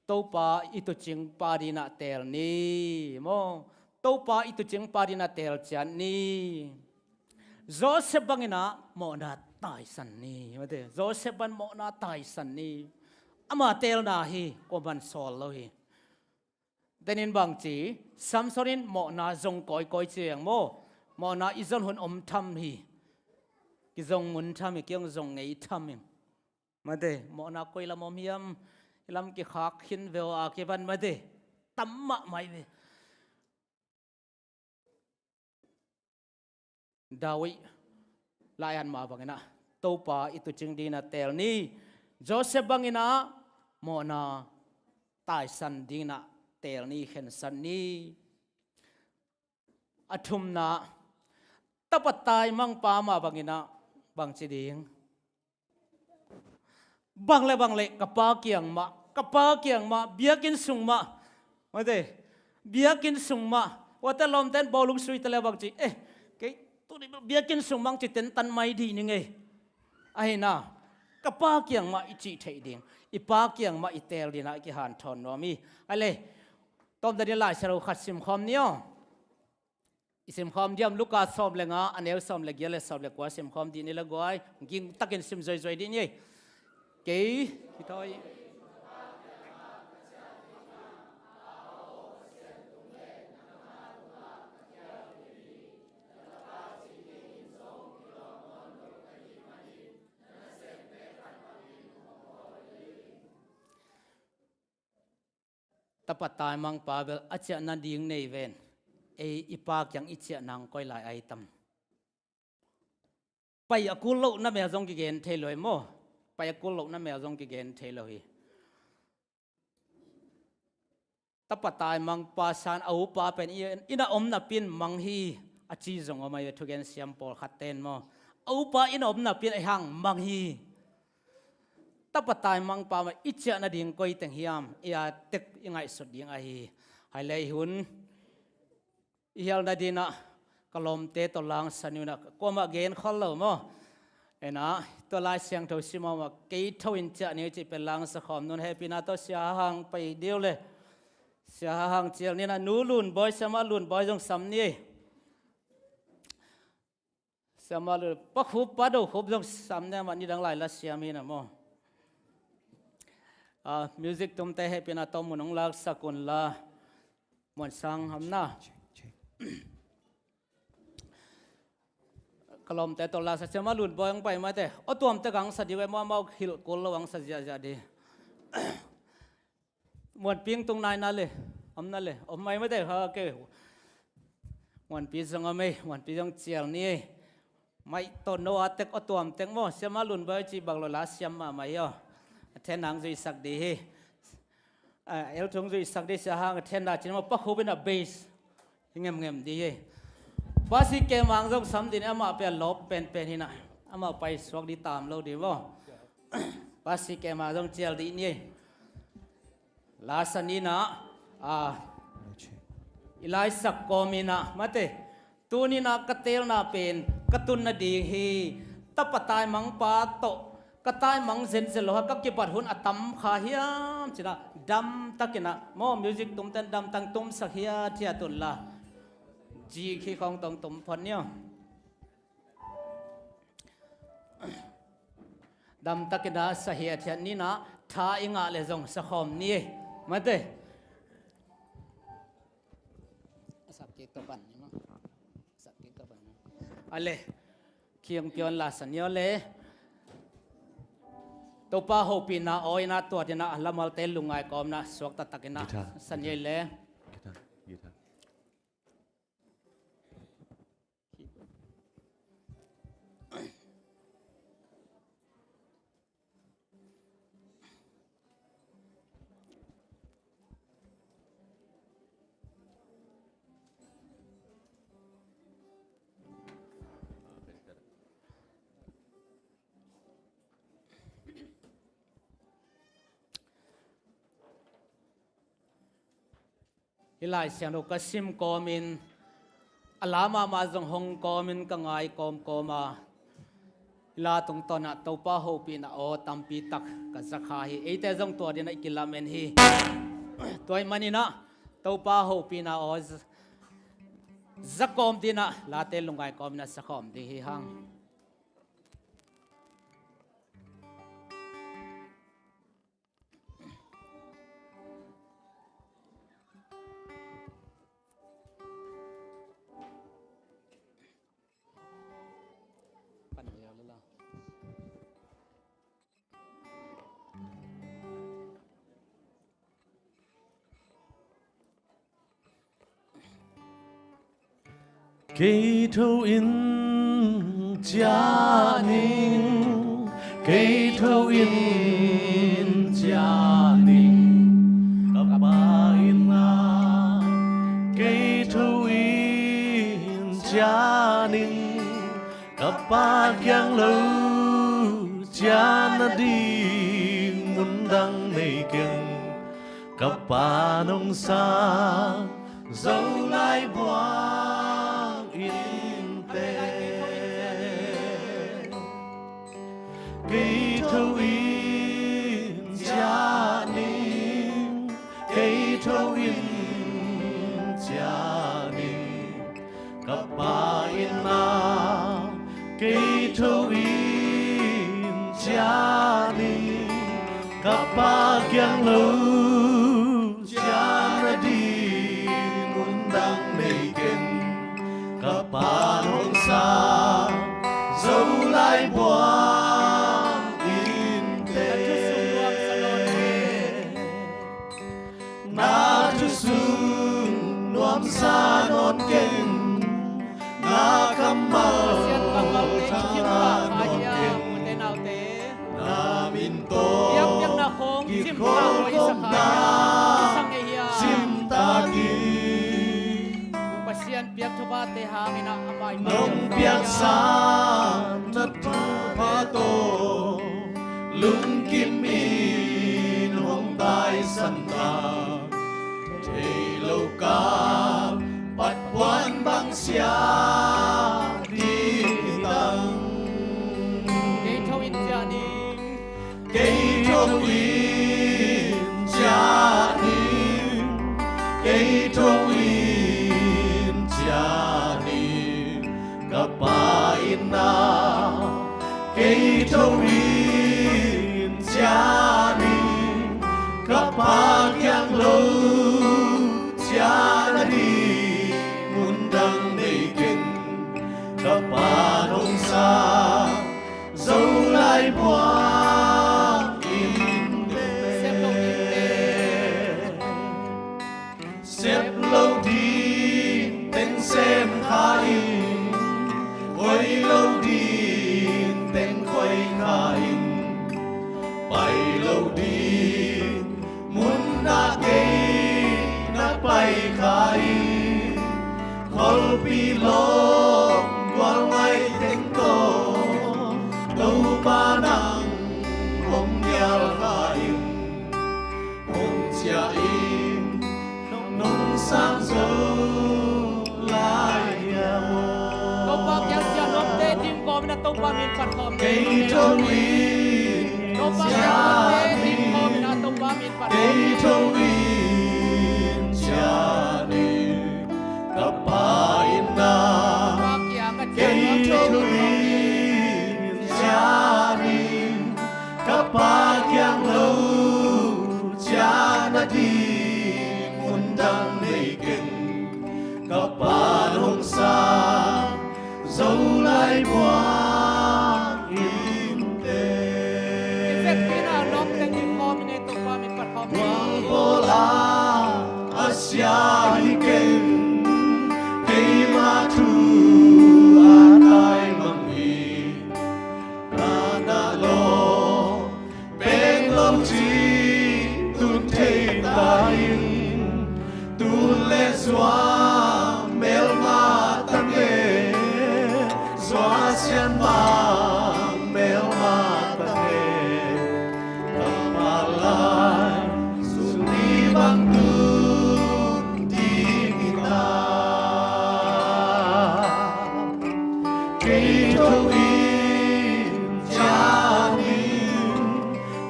Topa i tuucingpa dinah teel ni maw. Topa i tuucingpa dinah teel ciat ni. Joseph banginah mawhna taisan ni. Mate, Joseph bang mawhna taisan ni. Ama teelna hi, kuaman sawl lo hi. Tenin bangci, Samson in mawhna zong kawikawi ciang maw, mawhna i zon hun om tham hi. Kizong mun tham hi, kei hong zong ngei tham hi. Mate, mawhna koi lam om hiam? Hi lam kikhak khin veu a kipan mate, tam mahmah hi ve. David lai-at mah banginah Topa i tuucing dinah teel ni. Joseph banginah mawhna taisan dinah teel ni, khensat ni. A thumna, tapa taimangpa mah banginah bangci ding? Bang le bang le ka pa kiang mah, ka pa kiang mah, biakinn sung mah. Mate, biakinn sung mah. Wate lawmten bawlung sui ta le bangci, eh, kei tuni biakinn sung mah hong ci tentan mai dih ning ei. Ahina, ka pa kiang mah i cih theih ding, i pa kiang mah i teel dinah i kihanthawn nuam hi. Ai le, tawmta ding Lai Siangtho khat simkhawm ni aw. I simkhawm diam, Luka sawm le nga, a neu sawm le giat le sawm le kua simkhawm dih ni le guai, ging takin sim zoizoi dih ni. Kei, kithawi. Tapa taimangpa bel a ciah nading nei ven. Ei i pa kiang i ciah nang koi lai ai tam. Pai a kul loh na mel zong kigen thei lo hi maw. Pai a kul loh na mel zong kigen thei lo hi. Tapa taimangpa san a upa pen i, inn a om napi-in mang hi a ci zong om ahi ve, thugen siam pawlkhat ten maw. A upa inn a om napi-in ahi hang mang hi. Tapa taimangpa mah i ciah nading koi teng hiam, i a tek i ngaihsut ding ahi. Hai le i hun i hial nadinah ka lawmte tawh langsa ni un ah, kuamah gen khol lo maw. Ena, tua Lai Siangtho sim a, kei tho in ciah ni uh cih pen langsa khawm ni un. Hehpihna tawh Sia Hang pai dih uh le. Sia Hang cial ni un ah, Nu Lun Bawi, Siamah Lun Bawi zong sam ni ei. Siamah Lun, Pa Khup, Pa Do Khup zong sam ni, amah nidang lai la siam hi na maw. Ah, music tumte hehpihna tawh mun hong laksak un la. Muan Sang, om na. Ka lawmte tawh laksa, Siamah Lun Bawi hong pai mate. Aw tuamte ka hong sa dih ve maw, amau hilh kul lo hong sa ziahziah dih. Muanpi hong tung nai na le, om na le, om mai mate, ha, ke. Muanpi zong om ei, Muanpi zong cial ni ei. Mai tawh no a tek, aw tuam tek maw, Siamah Lun Bawi cih bang lo la siam mahmah hi aw. A then hong zuihsak dih hi. Ah, el thung zuihsak dih, Sia Hang a then na cin maw, Pa Khup in a bass. Hi ngemngem dih hi. Pa Si Kem Mang zong sam dih ni, amah pen lawp penpen hi na. Amah pai suak dih, tam lo dih maw. Pa Si Kem Mang zong cial dih ni. Lasa ni un ah, ah, i laisak kawm in ah, mate. Tuni in ah ka teelna pen ka tun nading hi. Tapa taimangpa tawh ka taimang zenzen lo a, ka kibat hun a tam kha hiam ci-in ah, damtak in ah, maw, music tumte'n damtak tumsak hiathiat un la. Zik hi khawng tawh tum phot ni aw. Damtak in ah sa hiathiat ni un ah, tha i ngah leh zong sa khawm ni ei. Mate. A sak kik tawh pan ni maw. A sak kik tawh pan ni. A le. Khiang piawn la sa ni aw le. Topa hopihna aw in ah, tua ding in ah lamalte lungngai kawm in ah suak taktak in ah sa ni ei le. Guitar, guitar. Hih Lai Siangtho ka sim kawmin, a la mahmah zong hong kawmin ka ngai kawmkawm a, hih la tungtawn ah Topa hopihna aw tampi tak ka za kha hi. Eite zong tua ding in ah i kilamen hi. Tua ahih manin ah Topa hopihna aw za, za kawm ding in ah late lungngai kawmin ah sa khawm ding hi hang. Kei tho in ciah ning, kei tho in ciah ning, ka Pa inn ah kei tho in ciah ning, ka Pa kiang lo ciah nading mun dang nei keng. Ka Pa nong sang Zolai buang inn teh. Kei tho in ciah ning, kei tho in ciah ning, ka Pa inn ah kei tho in ciah ning, ka Pa kiang lo ciah nading mun dang nei keng. Ka Pa nong sang Zolai buang inn teh. Na thu sung nuamsa nawn keng, na kammal tha nawn keng. Na min tawh kikhawlkhawmna simtak in. Pasian piak thupha te hangin ah amah i nong piaksa na thupha tawh lungkim in hong taisan ta. Thei lo ka patpuan bang sia Tho in ciah ning, kei tho in ciah ning, ka Pa inn ah. Kei tho in ciah ning, ka Pa kiang lo ciah nading mun dang nei keng. Ka Pa hong sang Zolai buang in te. Sep lo ding teng sem kha in, khoi lo ding teng khoi kha in, pai lo ding mun ah kei na pai kha in, khualpi lawm gual ngai teng tawh Topa nang hong nial kha in, hong ciah in, nong sang zo lai a maw. Topa kiang ciah nuamte ding kawmin a Topa min phat khawm ni. Kei tho in ciah ning, kei tho in ciah ning, ka Pa inn ah. Kei tho in ciah ning, ka Pa kiang lo ciah nading mun dang nei keng. Ka Pa hong sang Zolai buang in te. Buang bawl a, a sia hi keng, keima thu a taimang hi. Ka na law peng lo ci tun thei ta in, tun le zua melma ta nge, zua sian bang melma ta nge. Ka Pa lai suni bang tun ding hi ta. Kei tho in ciah ning,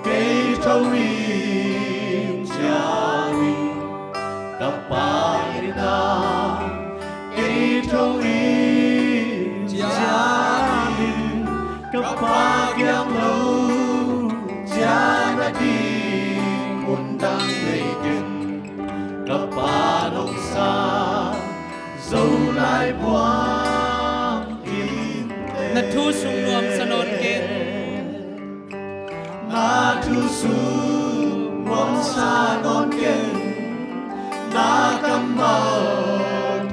kei tho in ciah ning, ka Pa inn ah. Kei tho in ciah ning, ka Pa kiang lo ciah nading mun dang nei keng. Ka Pa nong sang Zolai buang in te. Na thu sung nuamsa nawn keng. Na thu sung nuamsa nawn keng. Na kammal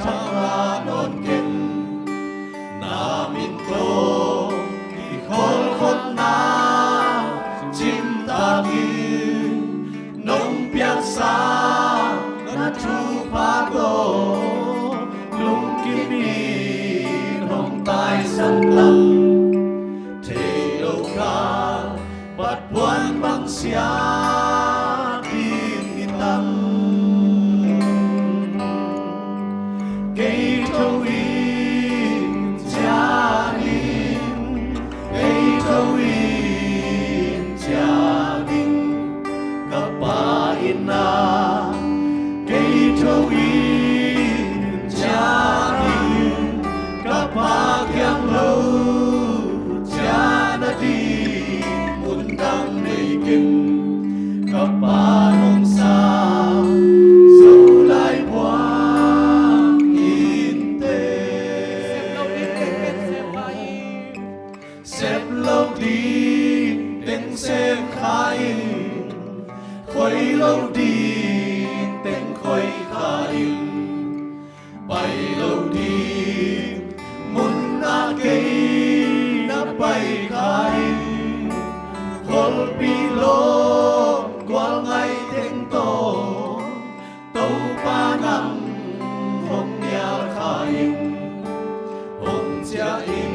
thangah nawn keng. Na min tawh kikholhkholhna cimtak in, nong piaksa na thupha tawh lungkim in hong taisan lang. Thei lo kal patpuan bang sia ding hi tam. Kei tho in ciah ning, kei tho in ciah ning, ka Pa inn ah. Kei tho in ciah ning, ka Pa kiang lo ciah nading mun dang nei keng. Ka Pa nong sang Zolai buang in te. Sep lo ding teng sem kha in, khoi lo ding teng khoi kha in, pai lo ding mun ah kei na pai kha in, khualpi lawm gual ngai teng tawh Topa nang hong nial kha in, hong ciah in,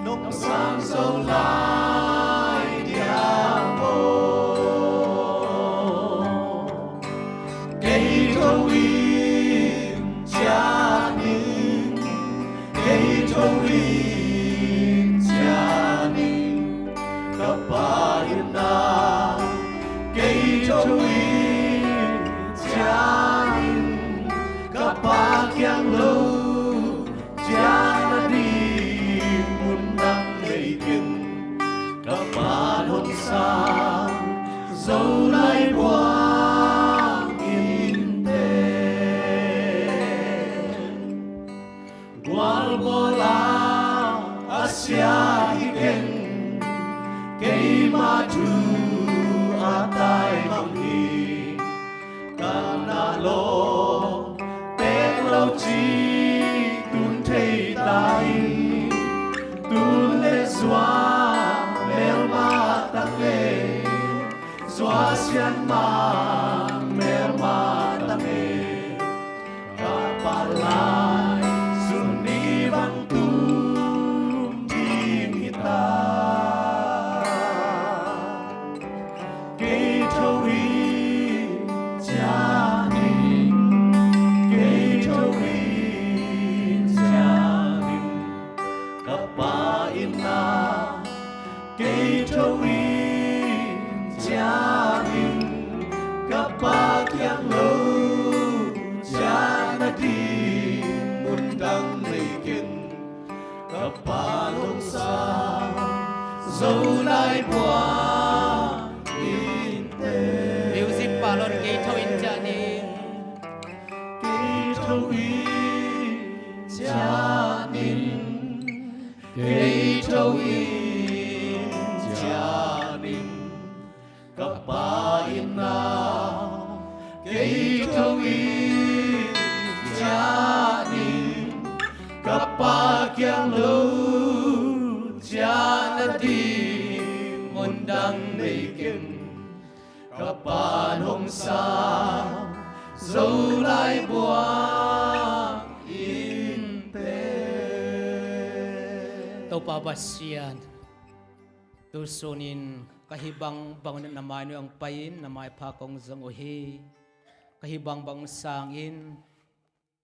nong sang zo lai dia maw. Tho in ciangin ka Pa kiang lo ciang a ding mun dang nei keng. Ka Pa hong sang Zolai buang in te. Gualbawl a a sia hi keng, keima thu a tai bang hi. Ka na lo pek lo ci tun thei ta in, tun le zua melma ta nge, zua sian ma melma ta nge. Ka Pa lai sun ni bang tum ding hi ta. Kei tho in ciangin, kei tho in ciangin, ka Pa in a kei tho in ciangin, ka Pa kiang lo ciang a ding mun dang nei keng. Ka Pa hong sang Zolai buang in te. Music pa lon kei tho in ciangin. Kei tho in ciangin. Kei tho in ciangin. Ka Pa in a kei tho in ciangin, ka Pa kiang lo ciang a ding mun dang nei keng. Ka Pa hong sang Zolai buang in te. Topa Pasian, tu sunin ka hih bangbang na mai nuai hong pai-in na maipha kong zong uh hi. Ka hih bangbang sangin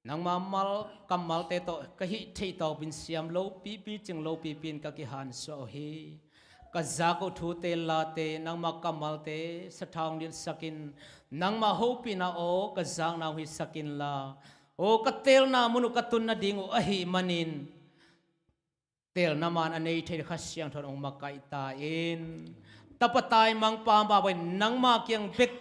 nangma mal kammalte tawh ka hih theih tawpin siam lopipi cing lopipi in ka kihansuah uh hi. Ka zak uh thute late nangma kammalte sathau hong dinsakin, nangma hopihna aw ka zakna hong hisak inla, aw ka teelna mun uh ka tun nading uh ahih manin teelna man a nei thei Kha Siangtho in hong makaih ta in. Tapa taimangpa mah bangin nangma kiang bek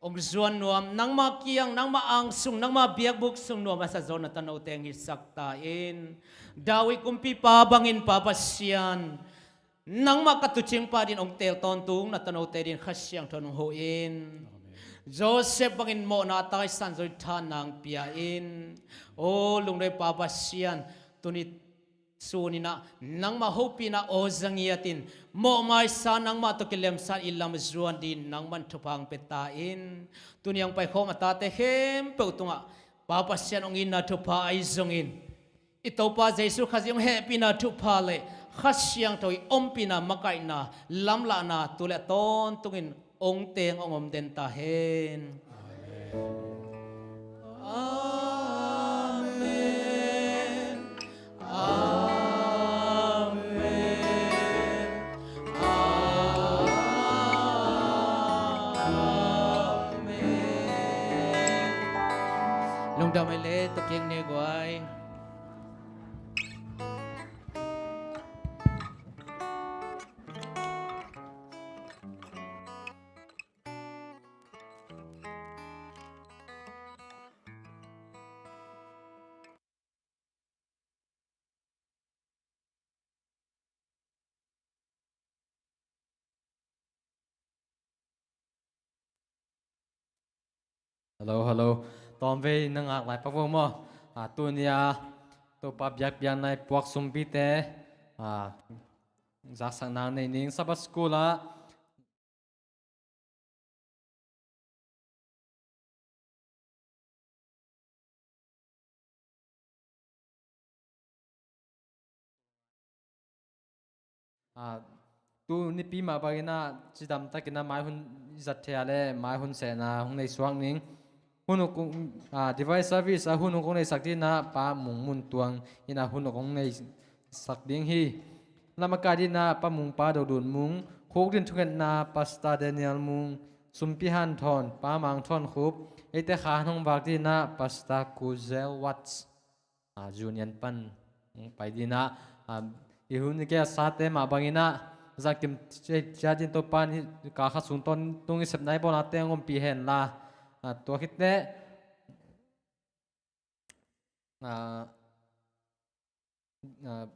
hong zuan nuam, nangma kiang, nangma angsung, nangma biakbuk sung nuam a sa zaw na tanote hong hisak ta in. David kumpipa bangin Pa Pasian, nangmah ka tuucingpa dingin hong teel tawntung na tanote dingin Kha Siangtho in hong huh in. Amen. Joseph bangin mawhna a taisan zaw in thahatna hong pia in. Aw lungdampa Pasian, tuni suninah nangmah hopihna aw za ngiatin mawhmaisa nangmah tawh kilemsa i lam zuan dingin nangman thupha hong pia ta in. Tuni hong paikhawm a tate khempeuh tungah Pa Pasian hong itna thupha ahi zongin i Topa Jesu Khazih hong hehpihna thupha le Kha Siangtho i ompihna makaihna lamlahna tu le a tawntungin hong teng hong om den ta hen. Amen. Amen. Amen. Lungdam ei le tukin ne guai. Hello, hello. Tawmvei na ngak lai pak vo maw? Ah, tuni a Topa biakpiakna i puak sumpite, ah, zaksak nang nei ning. Sabbath school ah Ah, tu nipi mah bangin ah cidam takin ah mai hun i zat thei a le mai hun sehna hong nei suak ning. Hun uh kong, ah, device service ah hun uh kong neisak dingin ah Pa Mung Mun Tuang in ah hun uh kong neisak ding hi. Lam a kai dingin ah Pa Mung, Pa Do Lun Mung, khukdin thungetna Pastor Daniel Mung, Sumpi Hanthawn, Pa Mang Thawn Khup, eite kha hong vak dinah Pastor Kuzel Watts, ah, Union pan hong pai dinah, ah, i hun i gelh sate mah banginah zangkim cia din Topa in ka kha sung tawntung i sepna i bawlnate hong ompih hen la, ah, tua khit teh, ah, ah,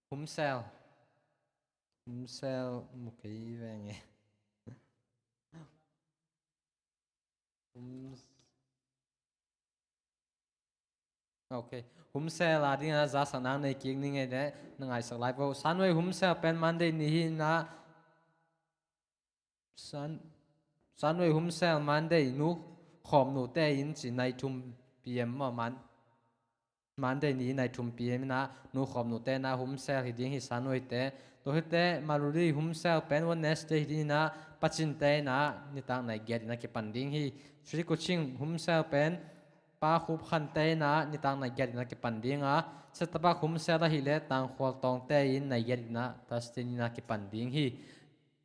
Humsel. Humsel mu kei veng e. Hum-, ok. Humsel a dingah zasak nang nei kik ning e, na ngaisak lai vo. Sanwei Humsel pen Monday ni hi na. San, Sanwei Humsel Monday nu khawm nute in ci nai thum P M maw, Man, Monday ni nai thum P M inah nu khawm nute inah Humsel hi ding hi Sanwei te. Tua hi teh Maluri Humsel pen Wednesday hi ding inah Pacinte inah nitak nai giat inah kipan ding hi. Sri Kuching Humsel pen Pa Khup Khante inah nitak nai giat inah kipan ding a, Setapak Humsel ahih leh Tangkhual Tawngte in nai giat inah Thursday inah kipan ding hi.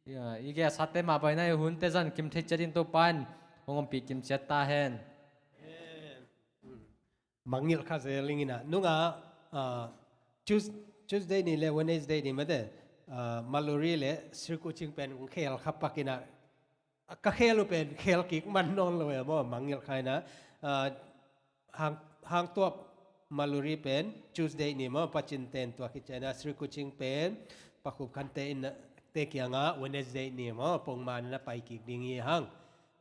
Ya, i gelh sate mah bangin i hunte zangkim thei ciat in Topa in hong ompih kim ciat ta hen. Mangngilh kha zel ing inah nungah, ah, Tues-, Tuesday ni le Wednesday ni mate, ah, Maluri le Sri Kuching pen khel kha pak inah, ka khel uh pen khel kik man nawn lo e maw, mangngilh kha inah, ah, Hang, Hangtuap Maluri pen Tuesday ni maw, Pacinte in tua khit ciangin ah Sri Kuching pen Pa Khup Khante in te kiangah Wednesday ni maw, pongman na pai kik ding hi hang.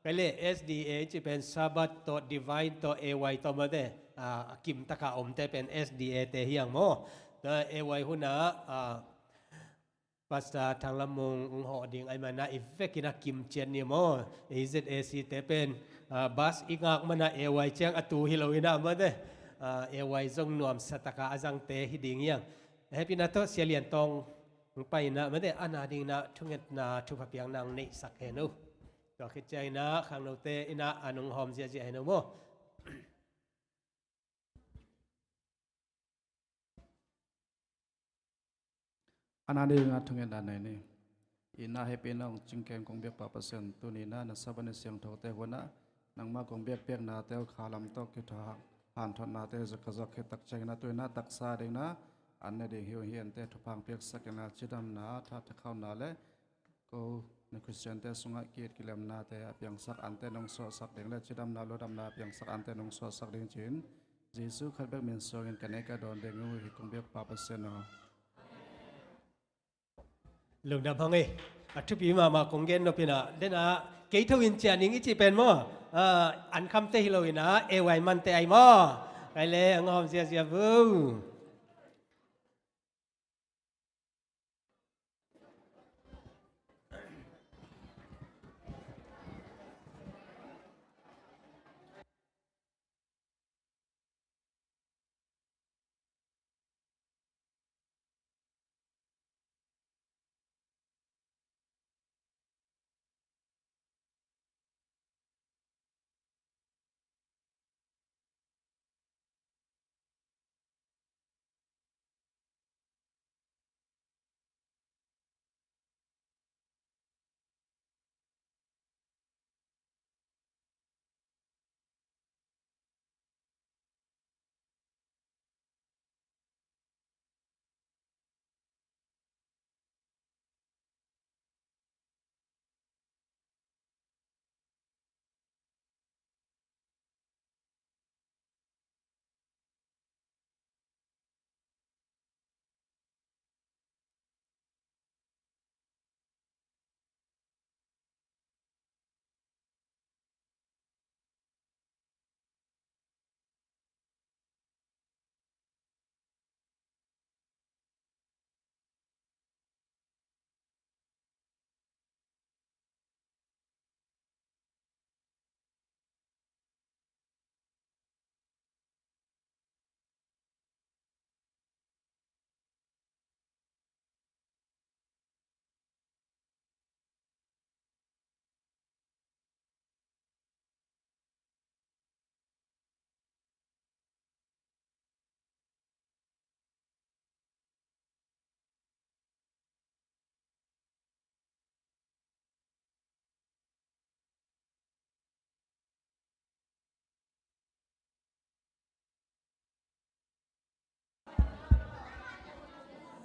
Kei le S D A ci pen Sabbath tawh Divine tawh A Y tawh mate, ah, a kim taka omte pen S D A te hi hang maw. Tua A Y hunah, ah, Pastor Thang Lam Mung hong hawh ding ahih manah i vekin a kim ciat ni maw. A Z A C te pen, ah, bus i ngak manah A Y ciang a tu hi lo inah mate, ah, A Y zong nuamsa taka a zangte hi ding hi hang. Hehpihna tawh Sia Lian Tawng hong pai inah mate, a na ding inah thungetna thupha piakna hong neihsak hen uh. Tua khit ciang inah khangnote inah an hong hawm ziahziah hen uh maw. A na ding inah thungetna nei ni. I na hehpihna hong cingkem kong biak Pa Pasian, tuni inah na Sabbath ni siangthote hunah nangmah kong biak piaknate uh khalam tawh kitha hanthotnate zuk ka zuak khit tak ciang inah tu inah taksa ding inah an ne ding hi uh hi, ante thupha hong piaksak inah cidamna, thakhauhna le ko na Khristiante sungah ki-it kilemnate a piangsak ante nong suahsak ding le cidamna lungdamna a piangsak ante nong suahsak ding ci-in Jesu khat bek min suangin ka nei ka dawn ding uh hi kong biak Pa Pasian aw. Lungdam hang e. A thupi mahmah kong gen nop inah, denah kei tho in ciah ning i cih pen maw, ah, an khamte hi lo inah A Y mante ai maw. Kei le hong hawm ziahziah vo.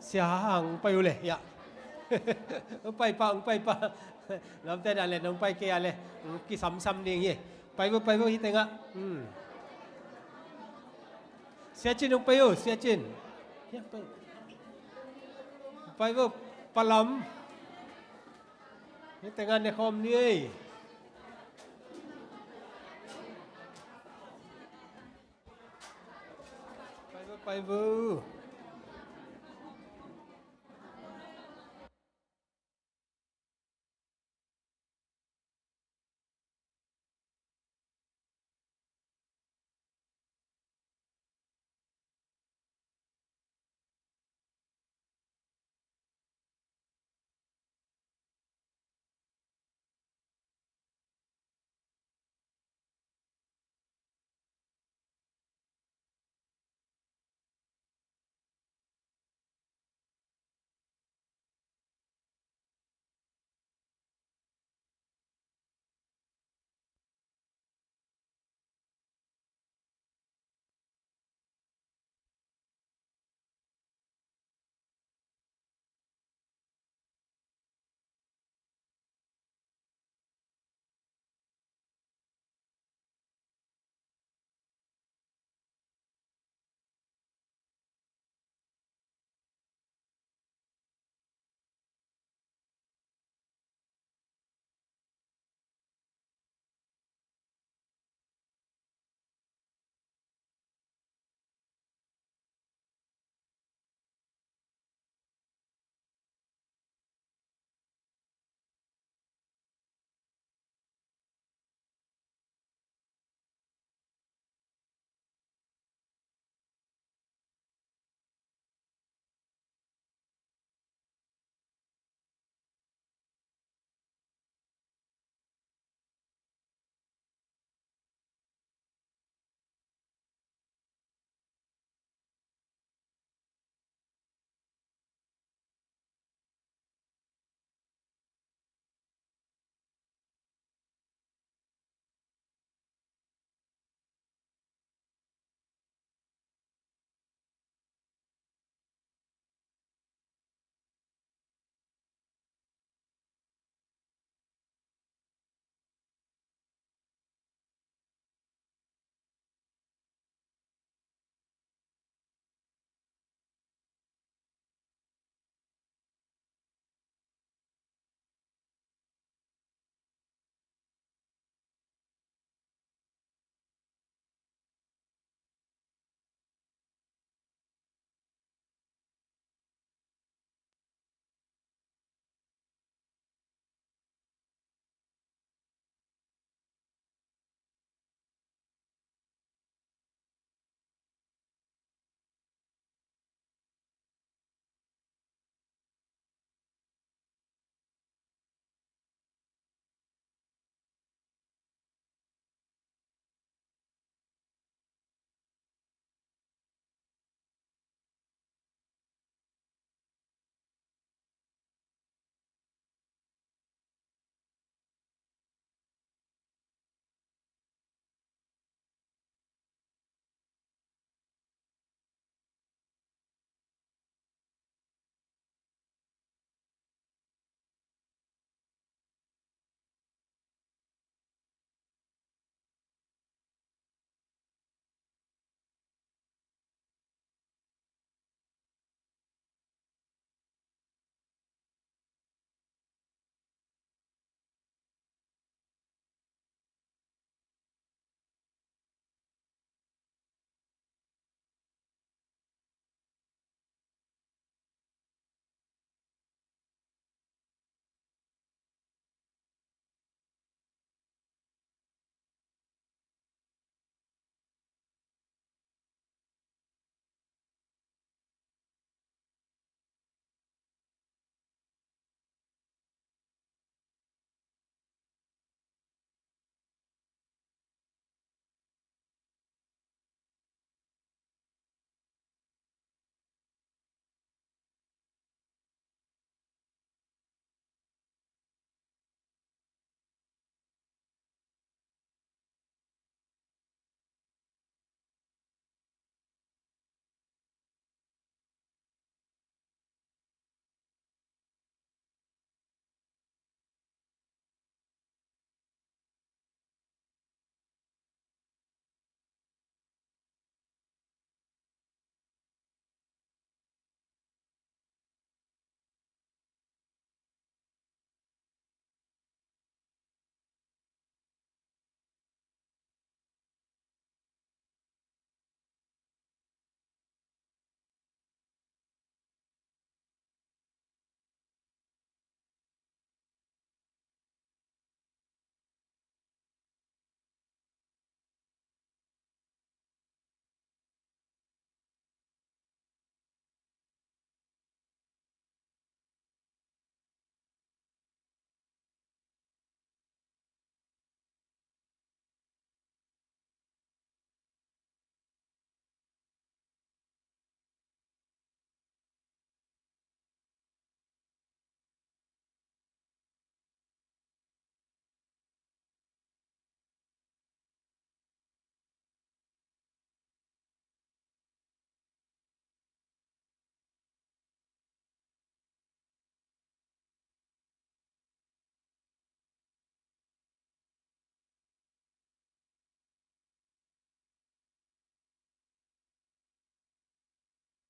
Sia Hang, hong pai uh le, ya. Hong pai pah, hong pai pah. Lawmte na le, hong pai kei a le, hong kisamsam ding hi. Pai vo, pai vo, hi tengah. Hmm. Sia Cin, hong pai uh, Sia Cin. Ya, pai. Pai vo, Pa Lam. Hi tengah ne khawm ni ei. Pai vo, pai vo.